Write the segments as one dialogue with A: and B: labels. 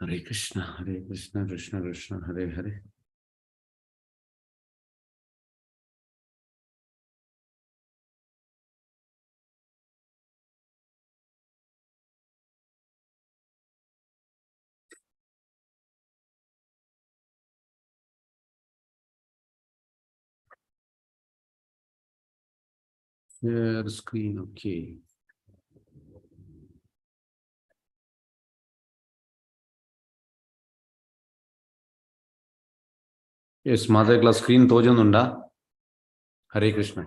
A: Hare Krishna, Hare Krishna, Krishna Krishna, Hare Hare. Share screen, okay. Yes, ಮಾತೆಕ್ಲ screen ತೋಜೊಂದುಂಡಾ? Hare Krishna.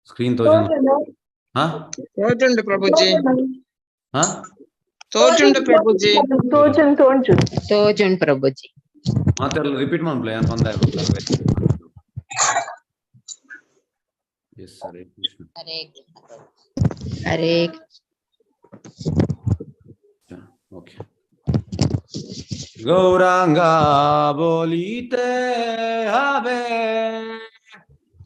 A: Screen ತೋಜೊಂದು ಹಾ?
B: ತೋಜುಂಡು ಪ್ರಭುಜಿ.
A: ಹಾ.
B: ತೋಜುಂಡು ಪ್ರಭುಜಿ.
C: ತೋಜುಂಡು, ತೋಜುಂಡು.
D: ತೋಜುಂಡು ಪ್ರಭುಜಿ.
A: ಮಾತೆರ್ಲ ರಿಪೀಟ್ ಮನ್ಪುಲೆ, ಯಾನ್ ಪಂದ. ಎಸ್, ಹರೇ ಕೃಷ್ಣ.
D: ಹರೇ ಕೃಷ್ಣ, ಹರೇ.
A: ಓಕೆ. গৌরাঙ্গ বলিতে হবে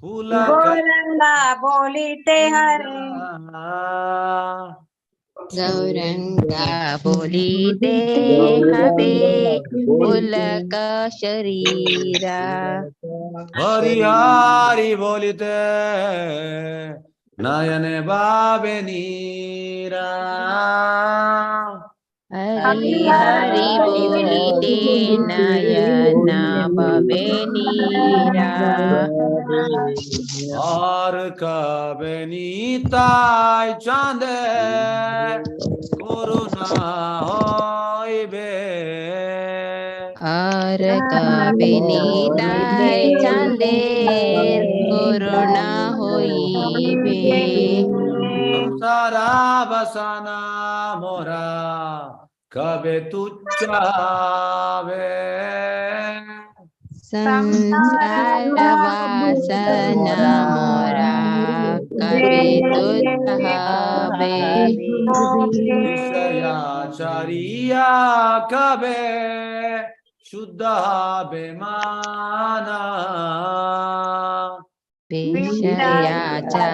E: গৌরাঙ্গা বলিতে হরে।
D: গৌরঙ্গা বলিতে হবে পুলক শরীরা।
A: হরি হরি বলিতে নয়নে বাবে নীরা।
D: হরি হরি বলিতে নয়না পাবে নীরা।
A: আর কবে নিতাই চাঁদে করুণা হইবে?
D: আর কবে নিতাই চাঁদের করুণা হইবে?
A: সংসারা বাসনা মোরা কবে তুচ্ছাবে?
D: সংসার বাসনা মোরা কবে তুচ্ছাবে?
A: বিষয়াচারিয়া কবে শুদ্ধ হবে মানা?
D: বিষয়াচারিয়া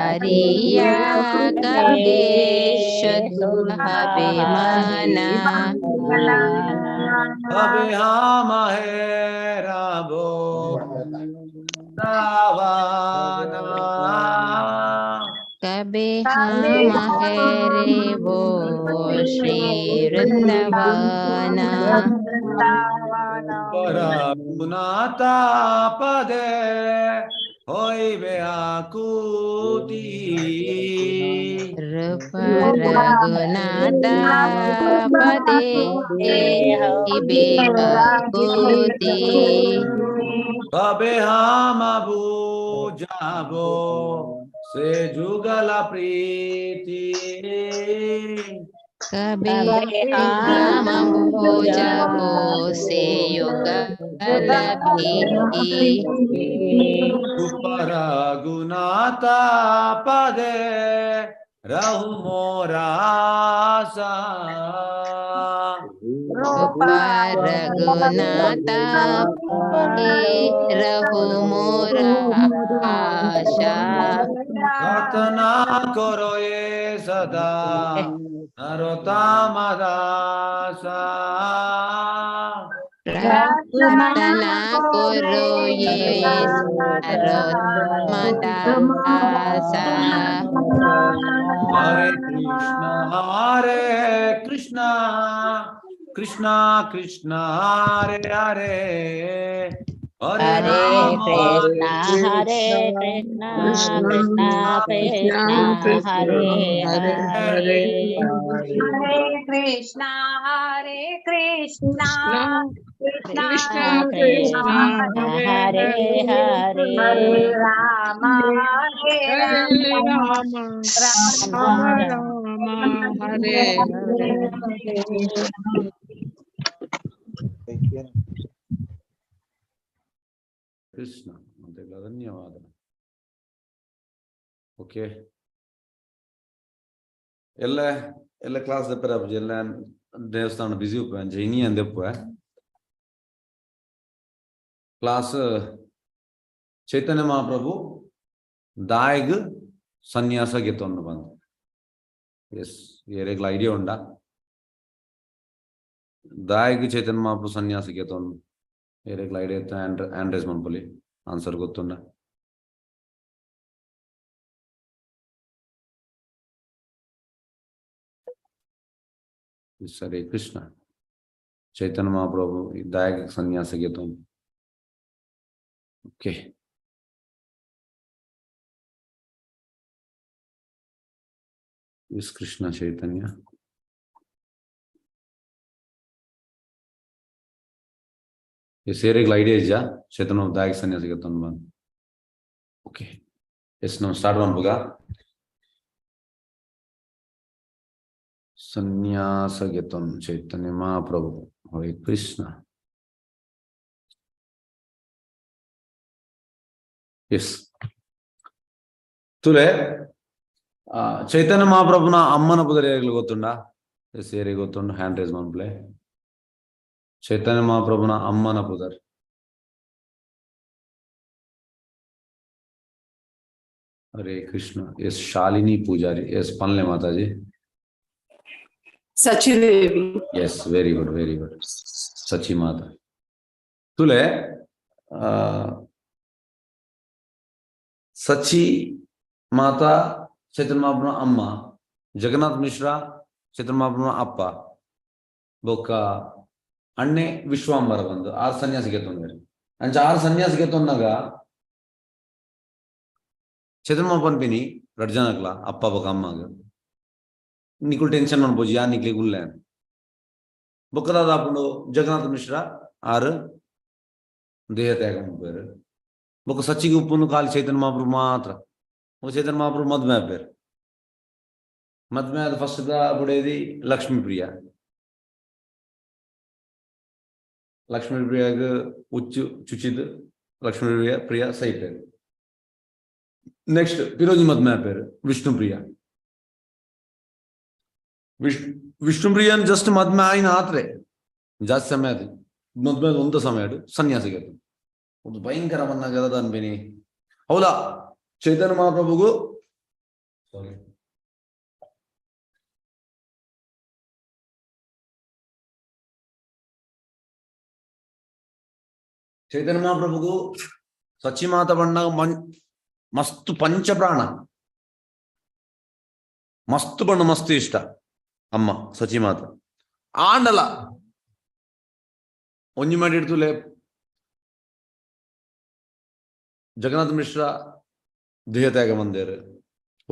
D: কবে শুদ্ধ হবে মানা?
A: কবে হাম হেরাবো দাওয়ানা?
D: কবে হাম হেরেবো শ্রী বৃন্দাবনা?
A: রঘুনাথা পদে হইবে আকুতি।
D: রূপ রঘুনাথ পদে হইবে আকুতি।
A: কবে হাম বুঝাব সে যুগল প্রীতি?
D: কবে হাম বুঝাবো সে যুগল প্রীতি?
A: রূপ রঘুনাথা পদে রহু মোরা আশা।
D: রূপ রঘুনাথ পদে রহু মোরা আশা।
A: প্রার্থনা করো এ সদা নরোত্তম দাসা।
D: প্রার্থনা করো এ নরোত্তম দাসা।
A: হরে কৃষ্ণ হরে কৃষ্ণ কৃষ্ণ কৃষ্ণ হরে হরে, হরে
F: হরে
A: রাম
F: কৃষ্ণ হরে কৃষ্ণ কৃষ্ণ কৃষ্ণ হরে হরে,
E: হরে কৃষ্ণ হরে কৃষ্ণ কৃষ্ণ
B: কৃষ্ণ
F: কৃষ্ণ
B: কৃষ্ণ
F: হরে হরে,
E: হরে রাম হরে
B: হরে
E: রাম
B: রাম
E: রাম
B: রাম হরে হরে।
A: ಕೃಷ್ಣ ಧನ್ಯವಾದ. ಓಕೆ, ಎಲ್ಲ ಎಲ್ಲ ಕ್ಲಾಸ್ ದೆಪ್ಪರೆ ಅಪ್ಪಜಿ, ಎಲ್ಲ ದೇವಸ್ಥಾನ ಬಿಸಿ ಉಪ್ಪು ಅಂಚ ಇನಿ ಅಂದೆಪ್ಪು ಕ್ಲಾಸ್. ಚೈತನ್ಯ ಮಹಾಪ್ರಭು ದಾಯಿಗ್ ಸನ್ಯಾಸ ಗೆತ್ತೊಂದು ಬಂದು. ಎಸ್, ಏರೆಗ್ಲ ಐಡಿಯಾ ಉಂಡಾ? ದಾಯಗ್ ಚೈತನ್ಯ ಮಹಾಪ್ರಭು ಸನ್ಯಾಸ ಗೆತೊಂದು ಏರೆಗ್ಲ ಐಡಿಯಾ ಇತ್ತ ಹ್ಯಾಂಡ್ ರೈಸ್ ಮನ್ಪೊಲಿ ಆನ್ಸರ್ ಗೊತ್ತುಂಡ. ಹರೇ ಕೃಷ್ಣ. ಚೈತನ್ಯ ಮಹಾಪ್ರಭು ದಾಯಗ್ ಸನ್ಯಾಸ ಗೆತೊಂದು. Okay, yes Krishna Chaitanya. Yes ಏರೆಗ್ಲ ಐಡಿಯಾ ಇಜ್ಜಾ ಚೈತನ್ಯ ದಾಯಗ್ ಸನ್ಯಾಸ ಗೆತೊಂದು ಬಂದು? ಓಕೆ, ಎಸ್ ನಾವು ಸ್ಟಾರ್ಟ್ ಮನ್ಪುಗ. ಸನ್ಯಾಸ ಗೆತೊಂದು ಚೈತನ್ಯ ಮಹಾಪ್ರಭು. ಹರೇ ಕೃಷ್ಣ. ಎಸ್ ತುಲೆ ಚೈತನ್ಯ ಮಹಾಪ್ರಭುನ ಅಮ್ಮನ ಪುದರ್ ಏರೆಗ್ಲ ಗೊತ್ತುಂಡಾ? ಎಸ್ ಏರಿಗೆ ಗೊತ್ತುಂಡು? ಹ್ಯಾಂಡ್ ರೈಸ್ ಮನ್ಪುಲೆ. ಚೈತನ್ಯ ಮಹಾಪ್ರಭುನ ಅಮ್ಮನ ಪುದರ್. ಹರೇ ಕೃಷ್ಣ. ಎಸ್ ಶಾಲಿನಿ ಪೂಜಾರಿ. ಎಸ್ ಪನ್ಲೆ Mataji.
C: Sachi Devi.
A: Yes, very good, very good. Sachi ಮಾತಾ. ತುಲೆ ಸಚಿ ಮಾತಾ ಚೈತನ್ಯ ಮಹಾಪ್ರಭುನ ಅಮ್ಮ, ಜಗನ್ನಾಥ್ ಮಿಶ್ರಾ ಚೈತನ್ಯ ಮಹಾಪ್ರಭುನ ಅಪ್ಪ, ಬೊಕ್ಕ ಅಣ್ಣೆ ವಿಶ್ವಾಂಬರ ಬಂದು ಆರು ಸನ್ಯಾಸಿಗೆ ತೊಂದರೆ. ಅಂಚ ಆರು ಸನ್ಯಾಸಿಗೆ ತೊಂದಾಗ ಚೈತನ್ಯ ಮಹಾಪ್ರಭು ಪನ್ಪಿನಿ ರಡ್ಡ್ ಜನಕ್ಲ ಅಪ್ಪ ಬೊಕ್ಕ ಅಮ್ಮಗ ನಿಕುಲ್ ಟೆನ್ಷನ್ ಮನ್ಪೊಜಿ ಯಾನ್ ನಿಕ್ಲೆಗ್ ಉಲ್ಲೆ. ಬೊಕ್ಕ ದಾದ ಆಪುಂಡು ಜಗನ್ನಾಥ ಮಿಶ್ರಾ ಆರು ದೇಹ ತ್ಯಾಗ ಮನ್ಪುವೆರ್. ಬೊಕ್ಕ ಸಚಿಗೆ ಉಪ್ಪುನು ಖಾಲಿ ಚೈತನ್ಯ ಮಹಾಪ್ರಭು ಮಾತ್ರ. ಬೊಕ್ಕ ಚೈತನ್ಯ ಮಹಾಪ್ರಭು ಮದ್ಮೆ ಆಪೆರ್. ಮದ್ಮೆ ಆದ್ ಫಸ್ಟ್ ದ ಬುಡೇದಿ ಲಕ್ಷ್ಮೀಪ್ರಿಯ. ಲಕ್ಷ್ಮೀಪ್ರಿಯಾಗ ಉಚ್ಚು ಚುಚಿದ್ ಲಕ್ಷ್ಮೀಪ್ರಿಯ ಪ್ರಿಯ ಸೈಪೆರ್. ನೆಕ್ಸ್ಟ್ ಫಿರೋಜಿ ಮದ್ಮೆ ಆಪೆರ್ ವಿಷ್ಣುಪ್ರಿಯ. ವಿಷ್ಣುಪ್ರಿಯನ್ ಜಸ್ಟ್ ಮದ್ಮೆ ಆಯಿನ ಆತ್ರೆ ಜಾಸ್ತಿ ಸಮಯ ಅದು ಮದ್ಮೆ ಒಂದು ಸಮಯ ಸನ್ಯಾಸಿಗೆ ಒಂದು ಭಯಂಕರ ಮನ್ನಾಗದ ಅನ್ಬೇನಿ. ಹೌದಾ ಚೈತನ್ಯ ಮಹಾಪ್ರಭುಗೂ ಸಾರಿ ಚೈತನ್ಯ ಮಹಾಪ್ರಭುಗೂ ಸಚಿಮಾತ ಬಣ್ಣ ಮಸ್ತು ಪಂಚಪ್ರಾಣ ಮಸ್ತು ಬಣ್ಣ ಮಸ್ತು ಇಷ್ಟ ಅಮ್ಮ ಸಚಿಮಾತ. ಆಂಡಲ ಒಂಜಿ ಮಾಡಿಡ್ತುಲೆ ಜಗನ್ನಾಥ ಮಿಶ್ರಾ ದೇಹ ತ್ಯಾಗ ಮಂದೇರು.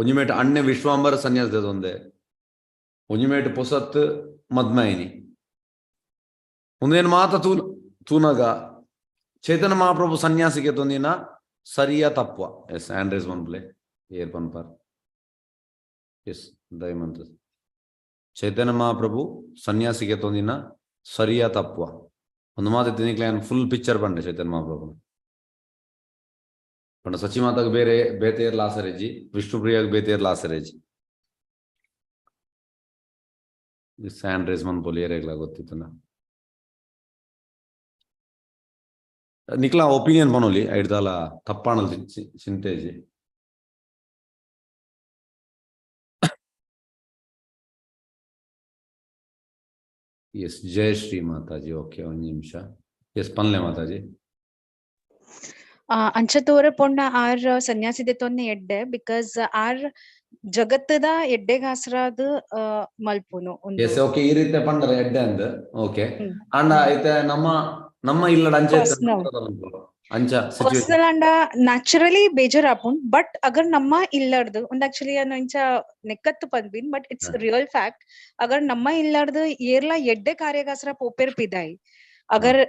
A: ಒಂಜಿ ಮೇಟ್ ಅಣ್ಣೆ ವಿಶ್ವಾಂಬರ ಸನ್ಯಾಸ ಒಂದೆ. ಒಂಜಿ ಮೇಟ್ ಪೊಸತ್ ಮದ್ಮಯಿನಿ. ಒಂದೇನು ಮಾತ ತೂನಗ ಚೈತನ್ಯ ಮಹಾಪ್ರಭು ಸನ್ಯಾಸಿಗೆ ತೊಂದಿನ ಸರಿಯ ತಪ್ಪ. ಎಸ್ ಆಂಡ್ರೇಸ್ ಮನ್ಪ್ಲೆ ಏರ್ ಪನ್ಪರ್. ಎಸ್ ದಯಮಂತ ಚೈತನ್ಯ ಮಹಾಪ್ರಭು ಸನ್ಯಾಸಿಗೆ ತೊಂದಿನ ಸರಿಯ ತಪ್ಪ ಒಂದು ಮಾತು ತಿನ್ನಿಕ್ಲೆ ಫುಲ್ ಪಿಕ್ಚರ್ ಬಂಡೆ ಚೈತನ್ಯ ಮಹಾಪ್ರಭು. ಪಂಡ ಸಚಿಮಾತಾಗ ಬೇರೆ ಬೇತೇರ್ ಲಾಸರೇಜಿ, ವಿಷ್ಣುಪ್ರಿಯಾಗ ಬೇತೇರ್ ಲಾಸರೇಜಿ. ಸ್ಯಾಂಡ್ ರೇಸ್ ಮನ್ಪೊಲಿ ಏರೆಗ್ಲ ಗೊತ್ತಿತ್ತನ ನಿಕ್ಲ ಒಪಿನಿಯನ್ ಪನೊಲಿ ಐಡ್ದಾಲ ತಪ್ಪಾಣಲ್ ಚಿಂತೇಜಿ. ಎಸ್ ಜಯ ಶ್ರೀ ಮಾತಾಜಿ. ಓಕೆ ಒಂದ್ ನಿಮಿಷ. ಎಸ್ ಪನ್ಲೆ ಮಾತಾಜಿ.
G: ಅಂಚ ತೋರ ಪೊಣ್ಣ ಆರ್ ಸನ್ಯಾಸಿ ದೆತೊನ್ನೆ ಎಡ್ಡೆ because R ಜಗತ್ತದ ಎಡ್ಡೆಗಾಸರಾದ ಮಲ್ಪುನು.
A: ಎಸ್ ಓಕೆ ಈ ರೀತಿ ಪಂಡರ ಎಡ್ಡೆ ಅಂದ್ ಓಕೆ. ಅಂಡ ಐತೆ ನಮ್ಮ ನಮ್ಮ ಇಲ್ಲಡ ಅಂಚ ಅಂಚ
G: ಪರ್ಸನಲ್ ಅಂಡ ನ್ಯಾಚುರಲಿ ಬೇಜಾರ್ ಆಪುಂಡ್. ಬಟ್ ಅಗರ್ ನಮ್ಮ ಇಲ್ಲಡ್ದು ಒಂದ್ ಆಕ್ಚುಲಿ ಇಂಚ ನೆಕ್ಕತ್ತು ಪನ್ಪಿನ್ ಬಟ್ it's real fact. ಅಗರ್ ನಮ್ಮ ಇಲ್ಲಡ್ದು ಏರ್ಲ ಎಡ್ಡೆ ಕಾರ್ಯಗಾಸರ ಪೋಪೆರ್ ಪಿದಾಯಿ ಅಗರ್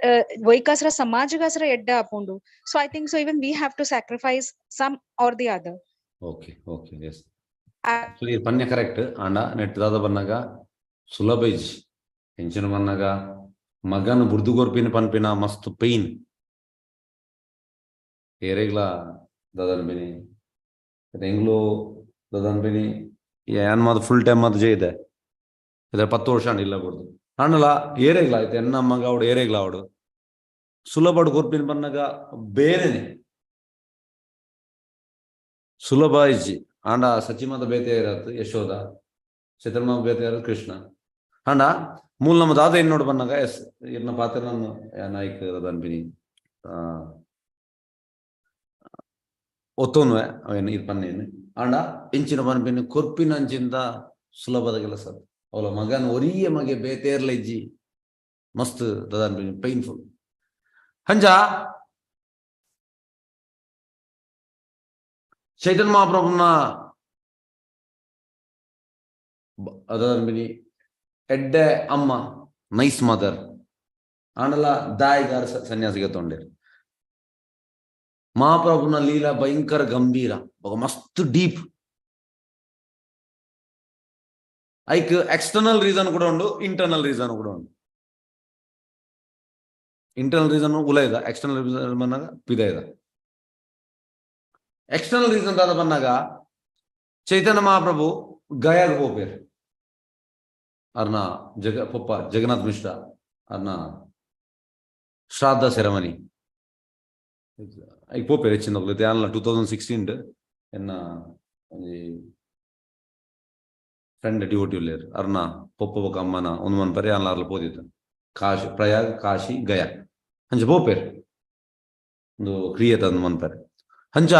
G: ವೈಕಾಸರ ಸಮಾಜಗಾಸರ ಎಡ್ಡೆ ಆಪುಂಡು. So I think so even we have to sacrifice some or the other.
A: Okay okay yes actually ಪನ್ಯ ಕರೆಕ್ಟ್. ಆಂಡ ನೆಟ್ ದಾದ ಬನ್ನಾಗ ಸುಲಭ ಇಜ್ಜಿ ಎಂಚಿನ ಬನ್ನಾಗ ಮಗನ ಬುರ್ದು ಕೊರ್ಪಿನ ಪನ್ಪಿನ ಮಸ್ತ್ ಪೈನ್ ಏರೆಗ್ಲ ದಾದನ್ಪಿನಿ ಎಂಗ್ಲೋ ದಾದನ್ಪಿನಿ ಏನ್ ಮಾತು ಫುಲ್ ಟೈಮ್ ಮಾತು ಜೈದೆ ಇದ್ರ 10 ವರ್ಷ ಇಲ್ಲ ಬುರ್ದು ಆಂಡಲ ಏರೆಗ್ಲ ಆಯ್ತು ಎನ್ನ ಮಗ ಅವಡು ಏರೆಗ್ಲ ಅವಡು ಸುಲಭ ಕೊರ್ಪಿನ ಬನ್ನಾಗ ಬೇರೆನೆ ಸುಲಭ ಇಜ್ಜಿ. ಆಂಡ ಸಚಿಮಾತ ಬೇತೆ ಇರತ್ತು ಯಶೋಧ, ಚೈತನ್ಯ ಬೇತೆ ಇರೋದು ಕೃಷ್ಣ. ಅಂಡ ಮೂಲ ನಮ್ಮ ದಾದ ಏನ್ ನೋಡ್ ಬಂದಾಗ ಎಸ್ ಇರ್ನ ಪಾತ್ರ ನಾನು ನಾಯಕ ಅನ್ಪಿನಿ ಒತ್ತೊನ್ವೆ ಅವೇನು ಇರ್ ಪನ್ನೇನು ಅಂಡ ಇಂಚಿನ ಪನ್ಪಿನಿ ಕೊರ್ಪಿನ ಅಂಚಿಂದ ಸುಲಭದ ಕೆಲಸ ಅವಳ ಮಗನ ಒರಿಯ ಮಗೆ ಬೇತೇರ್ಲ ಇಜ್ಜಿ ಮಸ್ತ್ ದಾದ ಪೈನ್ಫುಲ್ ಹಂಜ ಚೈತನ್ಯ ಮಹಾಪ್ರಭುನ ಅದಾದ ಎಡ್ಡೆ ಅಮ್ಮ ನೈಸ್ ಮದರ್ ಆಂಡಲ ದಾಯಿಗಾರ ಸನ್ಯಾಸಿಗೆ ತೊಂಡೇರು ಮಹಾಪ್ರಭುನ ಲೀಲಾ ಭಯಂಕರ ಗಂಭೀರ ఒక ಮಸ್ತ್ ಡೀಪ್ ಐಕ್ ಎಕ್ಸ್ಟರ್ನಲ್ ರೀಸನ್ ಕೂಡ ಉಂಡು ಇಂಟರ್ನಲ್ ರೀಸನ್ ಕೂಡ ಉಂಡು. ಇಂಟರ್ನಲ್ ರೀಸನ್ ಉಲ ಇದ, ಎಕ್ಸ್ಟರ್ನಲ್ ರೀಸನ್ ಬಂದಾಗ ಪಿದ ಇದ. ಎಕ್ಸ್ಟರ್ನಲ್ ರೀಸನ್ ದಾದ ಬಂದಾಗ ಚೈತನ್ಯ ಮಹಾಪ್ರಭು ಗಯಾಗ ಹೋಗ್ಬೇರು ಅರ್ನ ಜಗ ಪಪ್ಪ ಜಗನ್ನಾಥ್ ಮಿಶ್ರಾ ಅರ್ನ ಶ್ರಾದ್ದ ಸೆರೆಮನಿ ಐಕ್ ಪೋಪೇರು ಹೆಚ್ಚಿನ 2016 ಎನ್ನ ಒಂಜಿ ಫ್ರೆಂಡ್ ಡಿವೋಟಿ ಉಲ್ಲೇರ್ ಅರ್ನ ಪೊಪ್ಪ ಬೊಕ ಅಮ್ಮನ ಒಂದು ಮನ್ಪರೆ ಅನ್ಲ ಅರ್ಲ ಪೋದಿತ್ತ ಕಾಶಿ ಪ್ರಯಾಗ್ ಕಾಶಿ ಗಯಾ ಅಂಚ ಪೋಪೇರ್ ಒಂದು ಕ್ರಿಯೆ ತಂದು ಮನ್ಪರೆ ಅಂಚ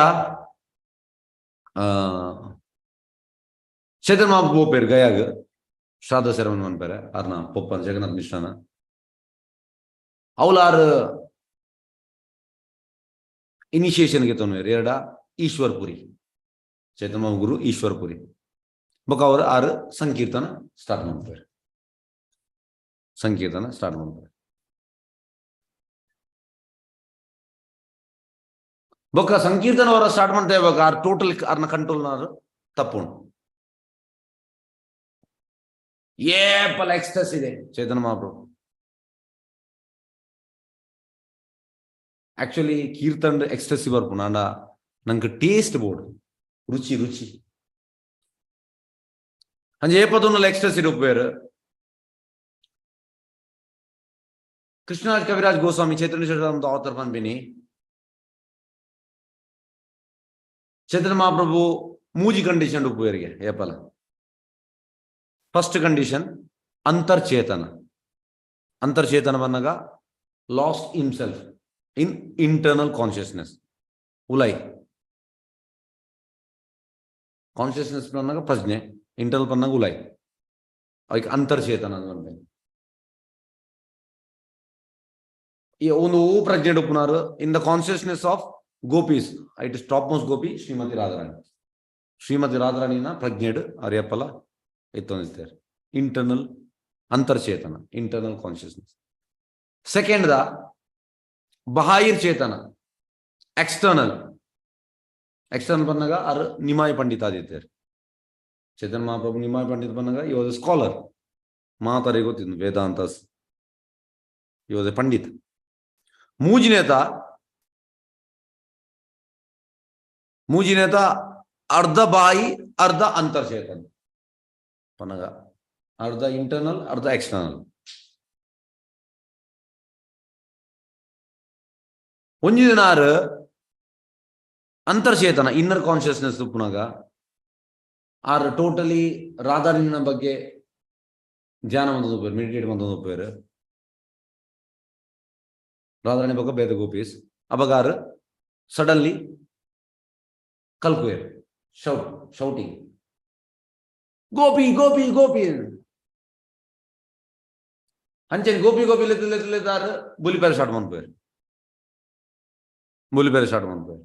A: ಚೈತನ್ಯ ಮಹಾಪ್ರಭು ಪೋಪೇರ್ ಗಯಾಗ್ ಶ್ರಾದ್ದ ಸೆರೆಮನಿ ಮನ್ಪರೆ ಅರ್ನ ಪೊಪ್ಪನ ಜಗನ್ನಾಥ್ ಮಿಶ್ರನ ಅವಲಾರ್ ಇನಿಷಿಯೇಷನ್ಗೆ ತೊಂದರೆ ಎರಡ ಈಶ್ವರ್ಪುರಿ ಚೈತನ್ಯ ಗುರು ಈಶ್ವರ್ಪುರಿ ಬೊಕ ಅವರು ಆರು ಸಂಕೀರ್ತನ ಸ್ಟಾರ್ಟ್ ಮಾಡ್ತಾರೆ ಸಂಕೀರ್ತನ ಸ್ಟಾರ್ಟ್ ಮಾಡ್ತಾರೆ. ಬೊಕ ಸಂಕೀರ್ತನ ಅವರ ಸ್ಟಾರ್ಟ್ ಮಾಡ್ತೇವೆ ಬೊಕ ಆರ್ ಟೋಟಲ್ ಅರ್ನ ಕಂಟ್ರೋಲ್ ತಪ್ಪುಂಡು ಏಪಲ್ ಎಕ್ಸ್ಟ್ರೆಸ್ ಇದೆ ಚೈತನ್ಯ ಮಹಾಪ್ರಭು. ಆಕ್ಚುಲಿ ಕೀರ್ತನ್ ಎಕ್ಸ್ಟ್ರೆಸ್ ಬರ್ಪುಂಡು ಅಂಡ ನಂಗೆ ಟೇಸ್ಟ್ ಬೋರ್ಡ್ ರುಚಿ ರುಚಿ ಅಂಜೆ ಏಪದೊಂದು ಎಕ್ಸ್ಟ್ರೆಸ್ ಇರುಪೇರು. ಕೃಷ್ಣರಾಜ್ ಕವಿರಾಜ್ ಗೋಸ್ವಾಮಿ ಚೈತನ್ಯ ಚರಿತಾಮೃತ ಆಥರ್ ಪನ್ಪಿನಿ ಚೈತನ್ಯ ಮಹಾಪ್ರಭು ಮೂಜಿ ಕಂಡೀಷನ್ ಉಪ್ಪುವೇರಿಗೆ ಏಪಲ. ಫಸ್ಟ್ ಕಂಡೀಷನ್ ಅಂತರ್ಚೇತನ. ಅಂತರ್ಚೇತನ ಬಂದಾಗ lost himself in internal consciousness ಉಲೈ ಕಾನ್ಶಿಯಸ್ನೆಸ್ ಬಂದಾಗ ಪ್ರಜ್ಞೆ, ಇಂಟರ್ನಲ್ ಬಂದಾಗ ಉಲೈ ಅದಕ್ಕೆ ಅಂತರ್ಚೇತನ ಅಂತ. ಈ ಒಂದು ಪ್ರಜ್ಞೆ ಉಪ್ಪುನಾರು in the consciousness of gopis it is top most gopi Shrimati Radharani. Shrimati ರಾಧಾರಾಣಿನ ಪ್ರಜ್ಞೆಡು ಅರಿಯಪ್ಪಲ ಇತ್ತೊಂದಿರ್ತಾರೆ ಇಂಟರ್ನಲ್ ಅಂತರ್ಚೇತನ ಇಂಟರ್ನಲ್ ಕಾನ್ಶಿಯಸ್ನೆಸ್. ಸೆಕೆಂಡ್ the ಬಾಹಿರ್ Chetana external. External ಬಂದಾಗ ಅರ್ ನಿಮಾಯ್ ಪಂಡಿತ ಆದಿತ್ಯರು. ಚೈತನ್ಯ ಮಹಾಪ್ರಭು ನಿಮಾಯ್ ಪಂಡಿತ್ ಬಂದಾಗ ಈ ವಾಸ್ ಎ ಸ್ಕಾಲರ್, ಮಾತಾರಿ ಗೊತ್ತಿದ್ದು ವೇದಾಂತಸ್, ಈ ವಾಸ್ ಎ ಪಂಡಿತ್. ಮೂಜಿನೇತ ಮೂಜಿನೇತ ಅರ್ಧ ಬಾಯಿ ಅರ್ಧ ಅಂತರ್ಚೇತನ ಪನಗ ಅರ್ಧ ಇಂಟರ್ನಲ್ ಅರ್ಧ ಎಕ್ಸ್ಟರ್ನಲ್. ಒಂಜಿ ದಿನ ಆರು ಅಂತರ್ಚೇತನ ಇನ್ನರ್ ಕಾನ್ಶಿಯಸ್ನೆಸ್ ಉಪ್ಪುನಾಗ ಆರ್ ಟೋಟಲಿ ರಾಧಾರಿನ ಬಗ್ಗೆ ಧ್ಯಾನ ಮಂತೊಂದು ಮೆಡಿಟೇಟ್ ಮಂತೊಂದು ಉಪ್ಪೇರು. ರಾಧಾರಾಣಿ ಬಗ್ಗೆ ಬೇದ ಗೋಪೀಸ್ ಅಬಗಾರು ಸಡನ್ಲಿ ಕಲ್ಕುವೇರು ಶೌಟ್ ಶೌಟಿಂಗ್ ಗೋಪಿ ಗೋಪಿ ಗೋಪಿ ಅಂಚೆನ್ ಗೋಪಿ ಗೋಪಿ ಲೆತ್ತು ಲೆತ್ತು ಲೆತ್ತಾರು ಬುಲಿಪೇರೆ ಸ್ಟಾರ್ಟ್ ಮನ್ಪೇರು ಬುಲಿಪೇರೆ ಸ್ಟಾರ್ಟ್ ಮನ್ಪೇರು.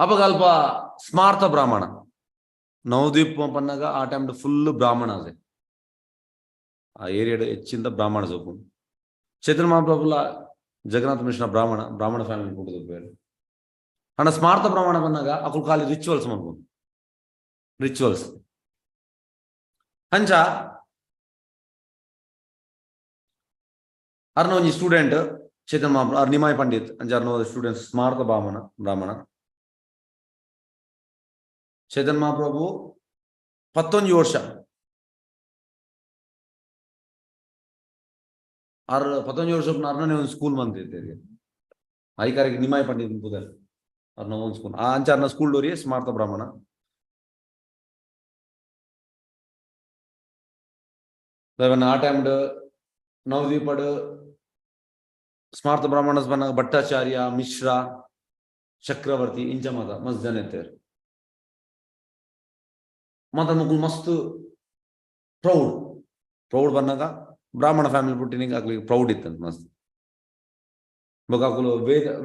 A: ಅವಾಗ ಅಲ್ಪ ಸ್ಮಾರ್ಥ ಬ್ರಾಹ್ಮಣ ನವದ್ವೀಪ ಪನ್ನಾಗ ಆ ಟೈಮ್ ಫುಲ್ ಬ್ರಾಹ್ಮಣ ಅದೇ ಆ ಏರಿಯಾಡ್ ಹೆಚ್ಚಿಂದ ಬ್ರಾಹ್ಮಣ ಸೊಪ್ಪು. ಚೈತನ್ಯ ಮಹಾಪ್ರಭುಲ ಜಗನ್ನಾಥ ಮಿಶ್ರ ಬ್ರಾಹ್ಮಣ ಬ್ರಾಹ್ಮಣ ಫ್ಯಾಮಿಲಿ ಹುಟ್ಟಿದ ಬೇರೆ. ಅಣ್ಣ ಸ್ಮಾರ್ಥ ಬ್ರಾಹ್ಮಣ ಬಂದಾಗ ಅಕುಲ್ ಖಾಲಿ ರಿಚುವಲ್ಸ್ ಮಾಡ್ಬೋದು ರಿಚುವಲ್ಸ್ ಅಂಚ ಅರ್ನ ಒಂಜಿ ಸ್ಟೂಡೆಂಟ್ ಚೈತನ್ಯ ಮಹಾಪ್ರಭು ಅರ್ ನಿಮಾಯ್ ಪಂಡಿತ್ ಅಂಚ ಅರ್ನ ಸ್ಟೂಡೆಂಟ್ ಸ್ಮಾರ್ಥ ಬ್ರಾಹ್ಮಣ ಬ್ರಾಹ್ಮಣ ಚೈತನ್ಯ ಮಹಾಪ್ರಭು 19 ವರ್ಷ ಆರ್ 19 ವರ್ಷ ಅರ್ನನೇ ಒಂದು ಸ್ಕೂಲ್ ಬಂದಿದ್ದೇವೆ ಐಕಾರಿಗೆ ನಿಮಾಯ್ ಪಂಡಿತ್ ಪುದರ್ ಅರ್ನ ಒಂದು ಸ್ಕೂಲ್ ಆ ಅಂಚ ಅರ್ನ ಸ್ಕೂಲ್ ಡೋರಿ ಸ್ಮಾರ್ಥ ಬ್ರಾಹ್ಮಣ. ಆ ಟೈಮ್ ನವದ್ವೀಪಡ್ ಸ್ಮಾರ್ಥ ಬ್ರಾಹ್ಮಣಸ್ ಬನ್ನ ಭಟ್ಟಾಚಾರ್ಯ, ಮಿಶ್ರಾ, ಚಕ್ರವರ್ತಿ ಇಂಚ ಮಾತ ಮಸ್ತ್ ಜನ ಇತ್ತೇರ್. ಮಾತ ಮುಕುಲ್ ಮಸ್ತ್ ಪ್ರೌಡ್ ಪ್ರೌಡ್ ಬನ್ನಾಗ ಬ್ರಾಹ್ಮಣ ಫ್ಯಾಮಿಲಿ ಪುಟ್ಟಿನಿಗೆ ಅಕ್ಲಿಗೆ ಪ್ರೌಡ್ ಇತ್ತಂತ ಮಸ್ತ್. ಬೊಕ ಅಕುಲು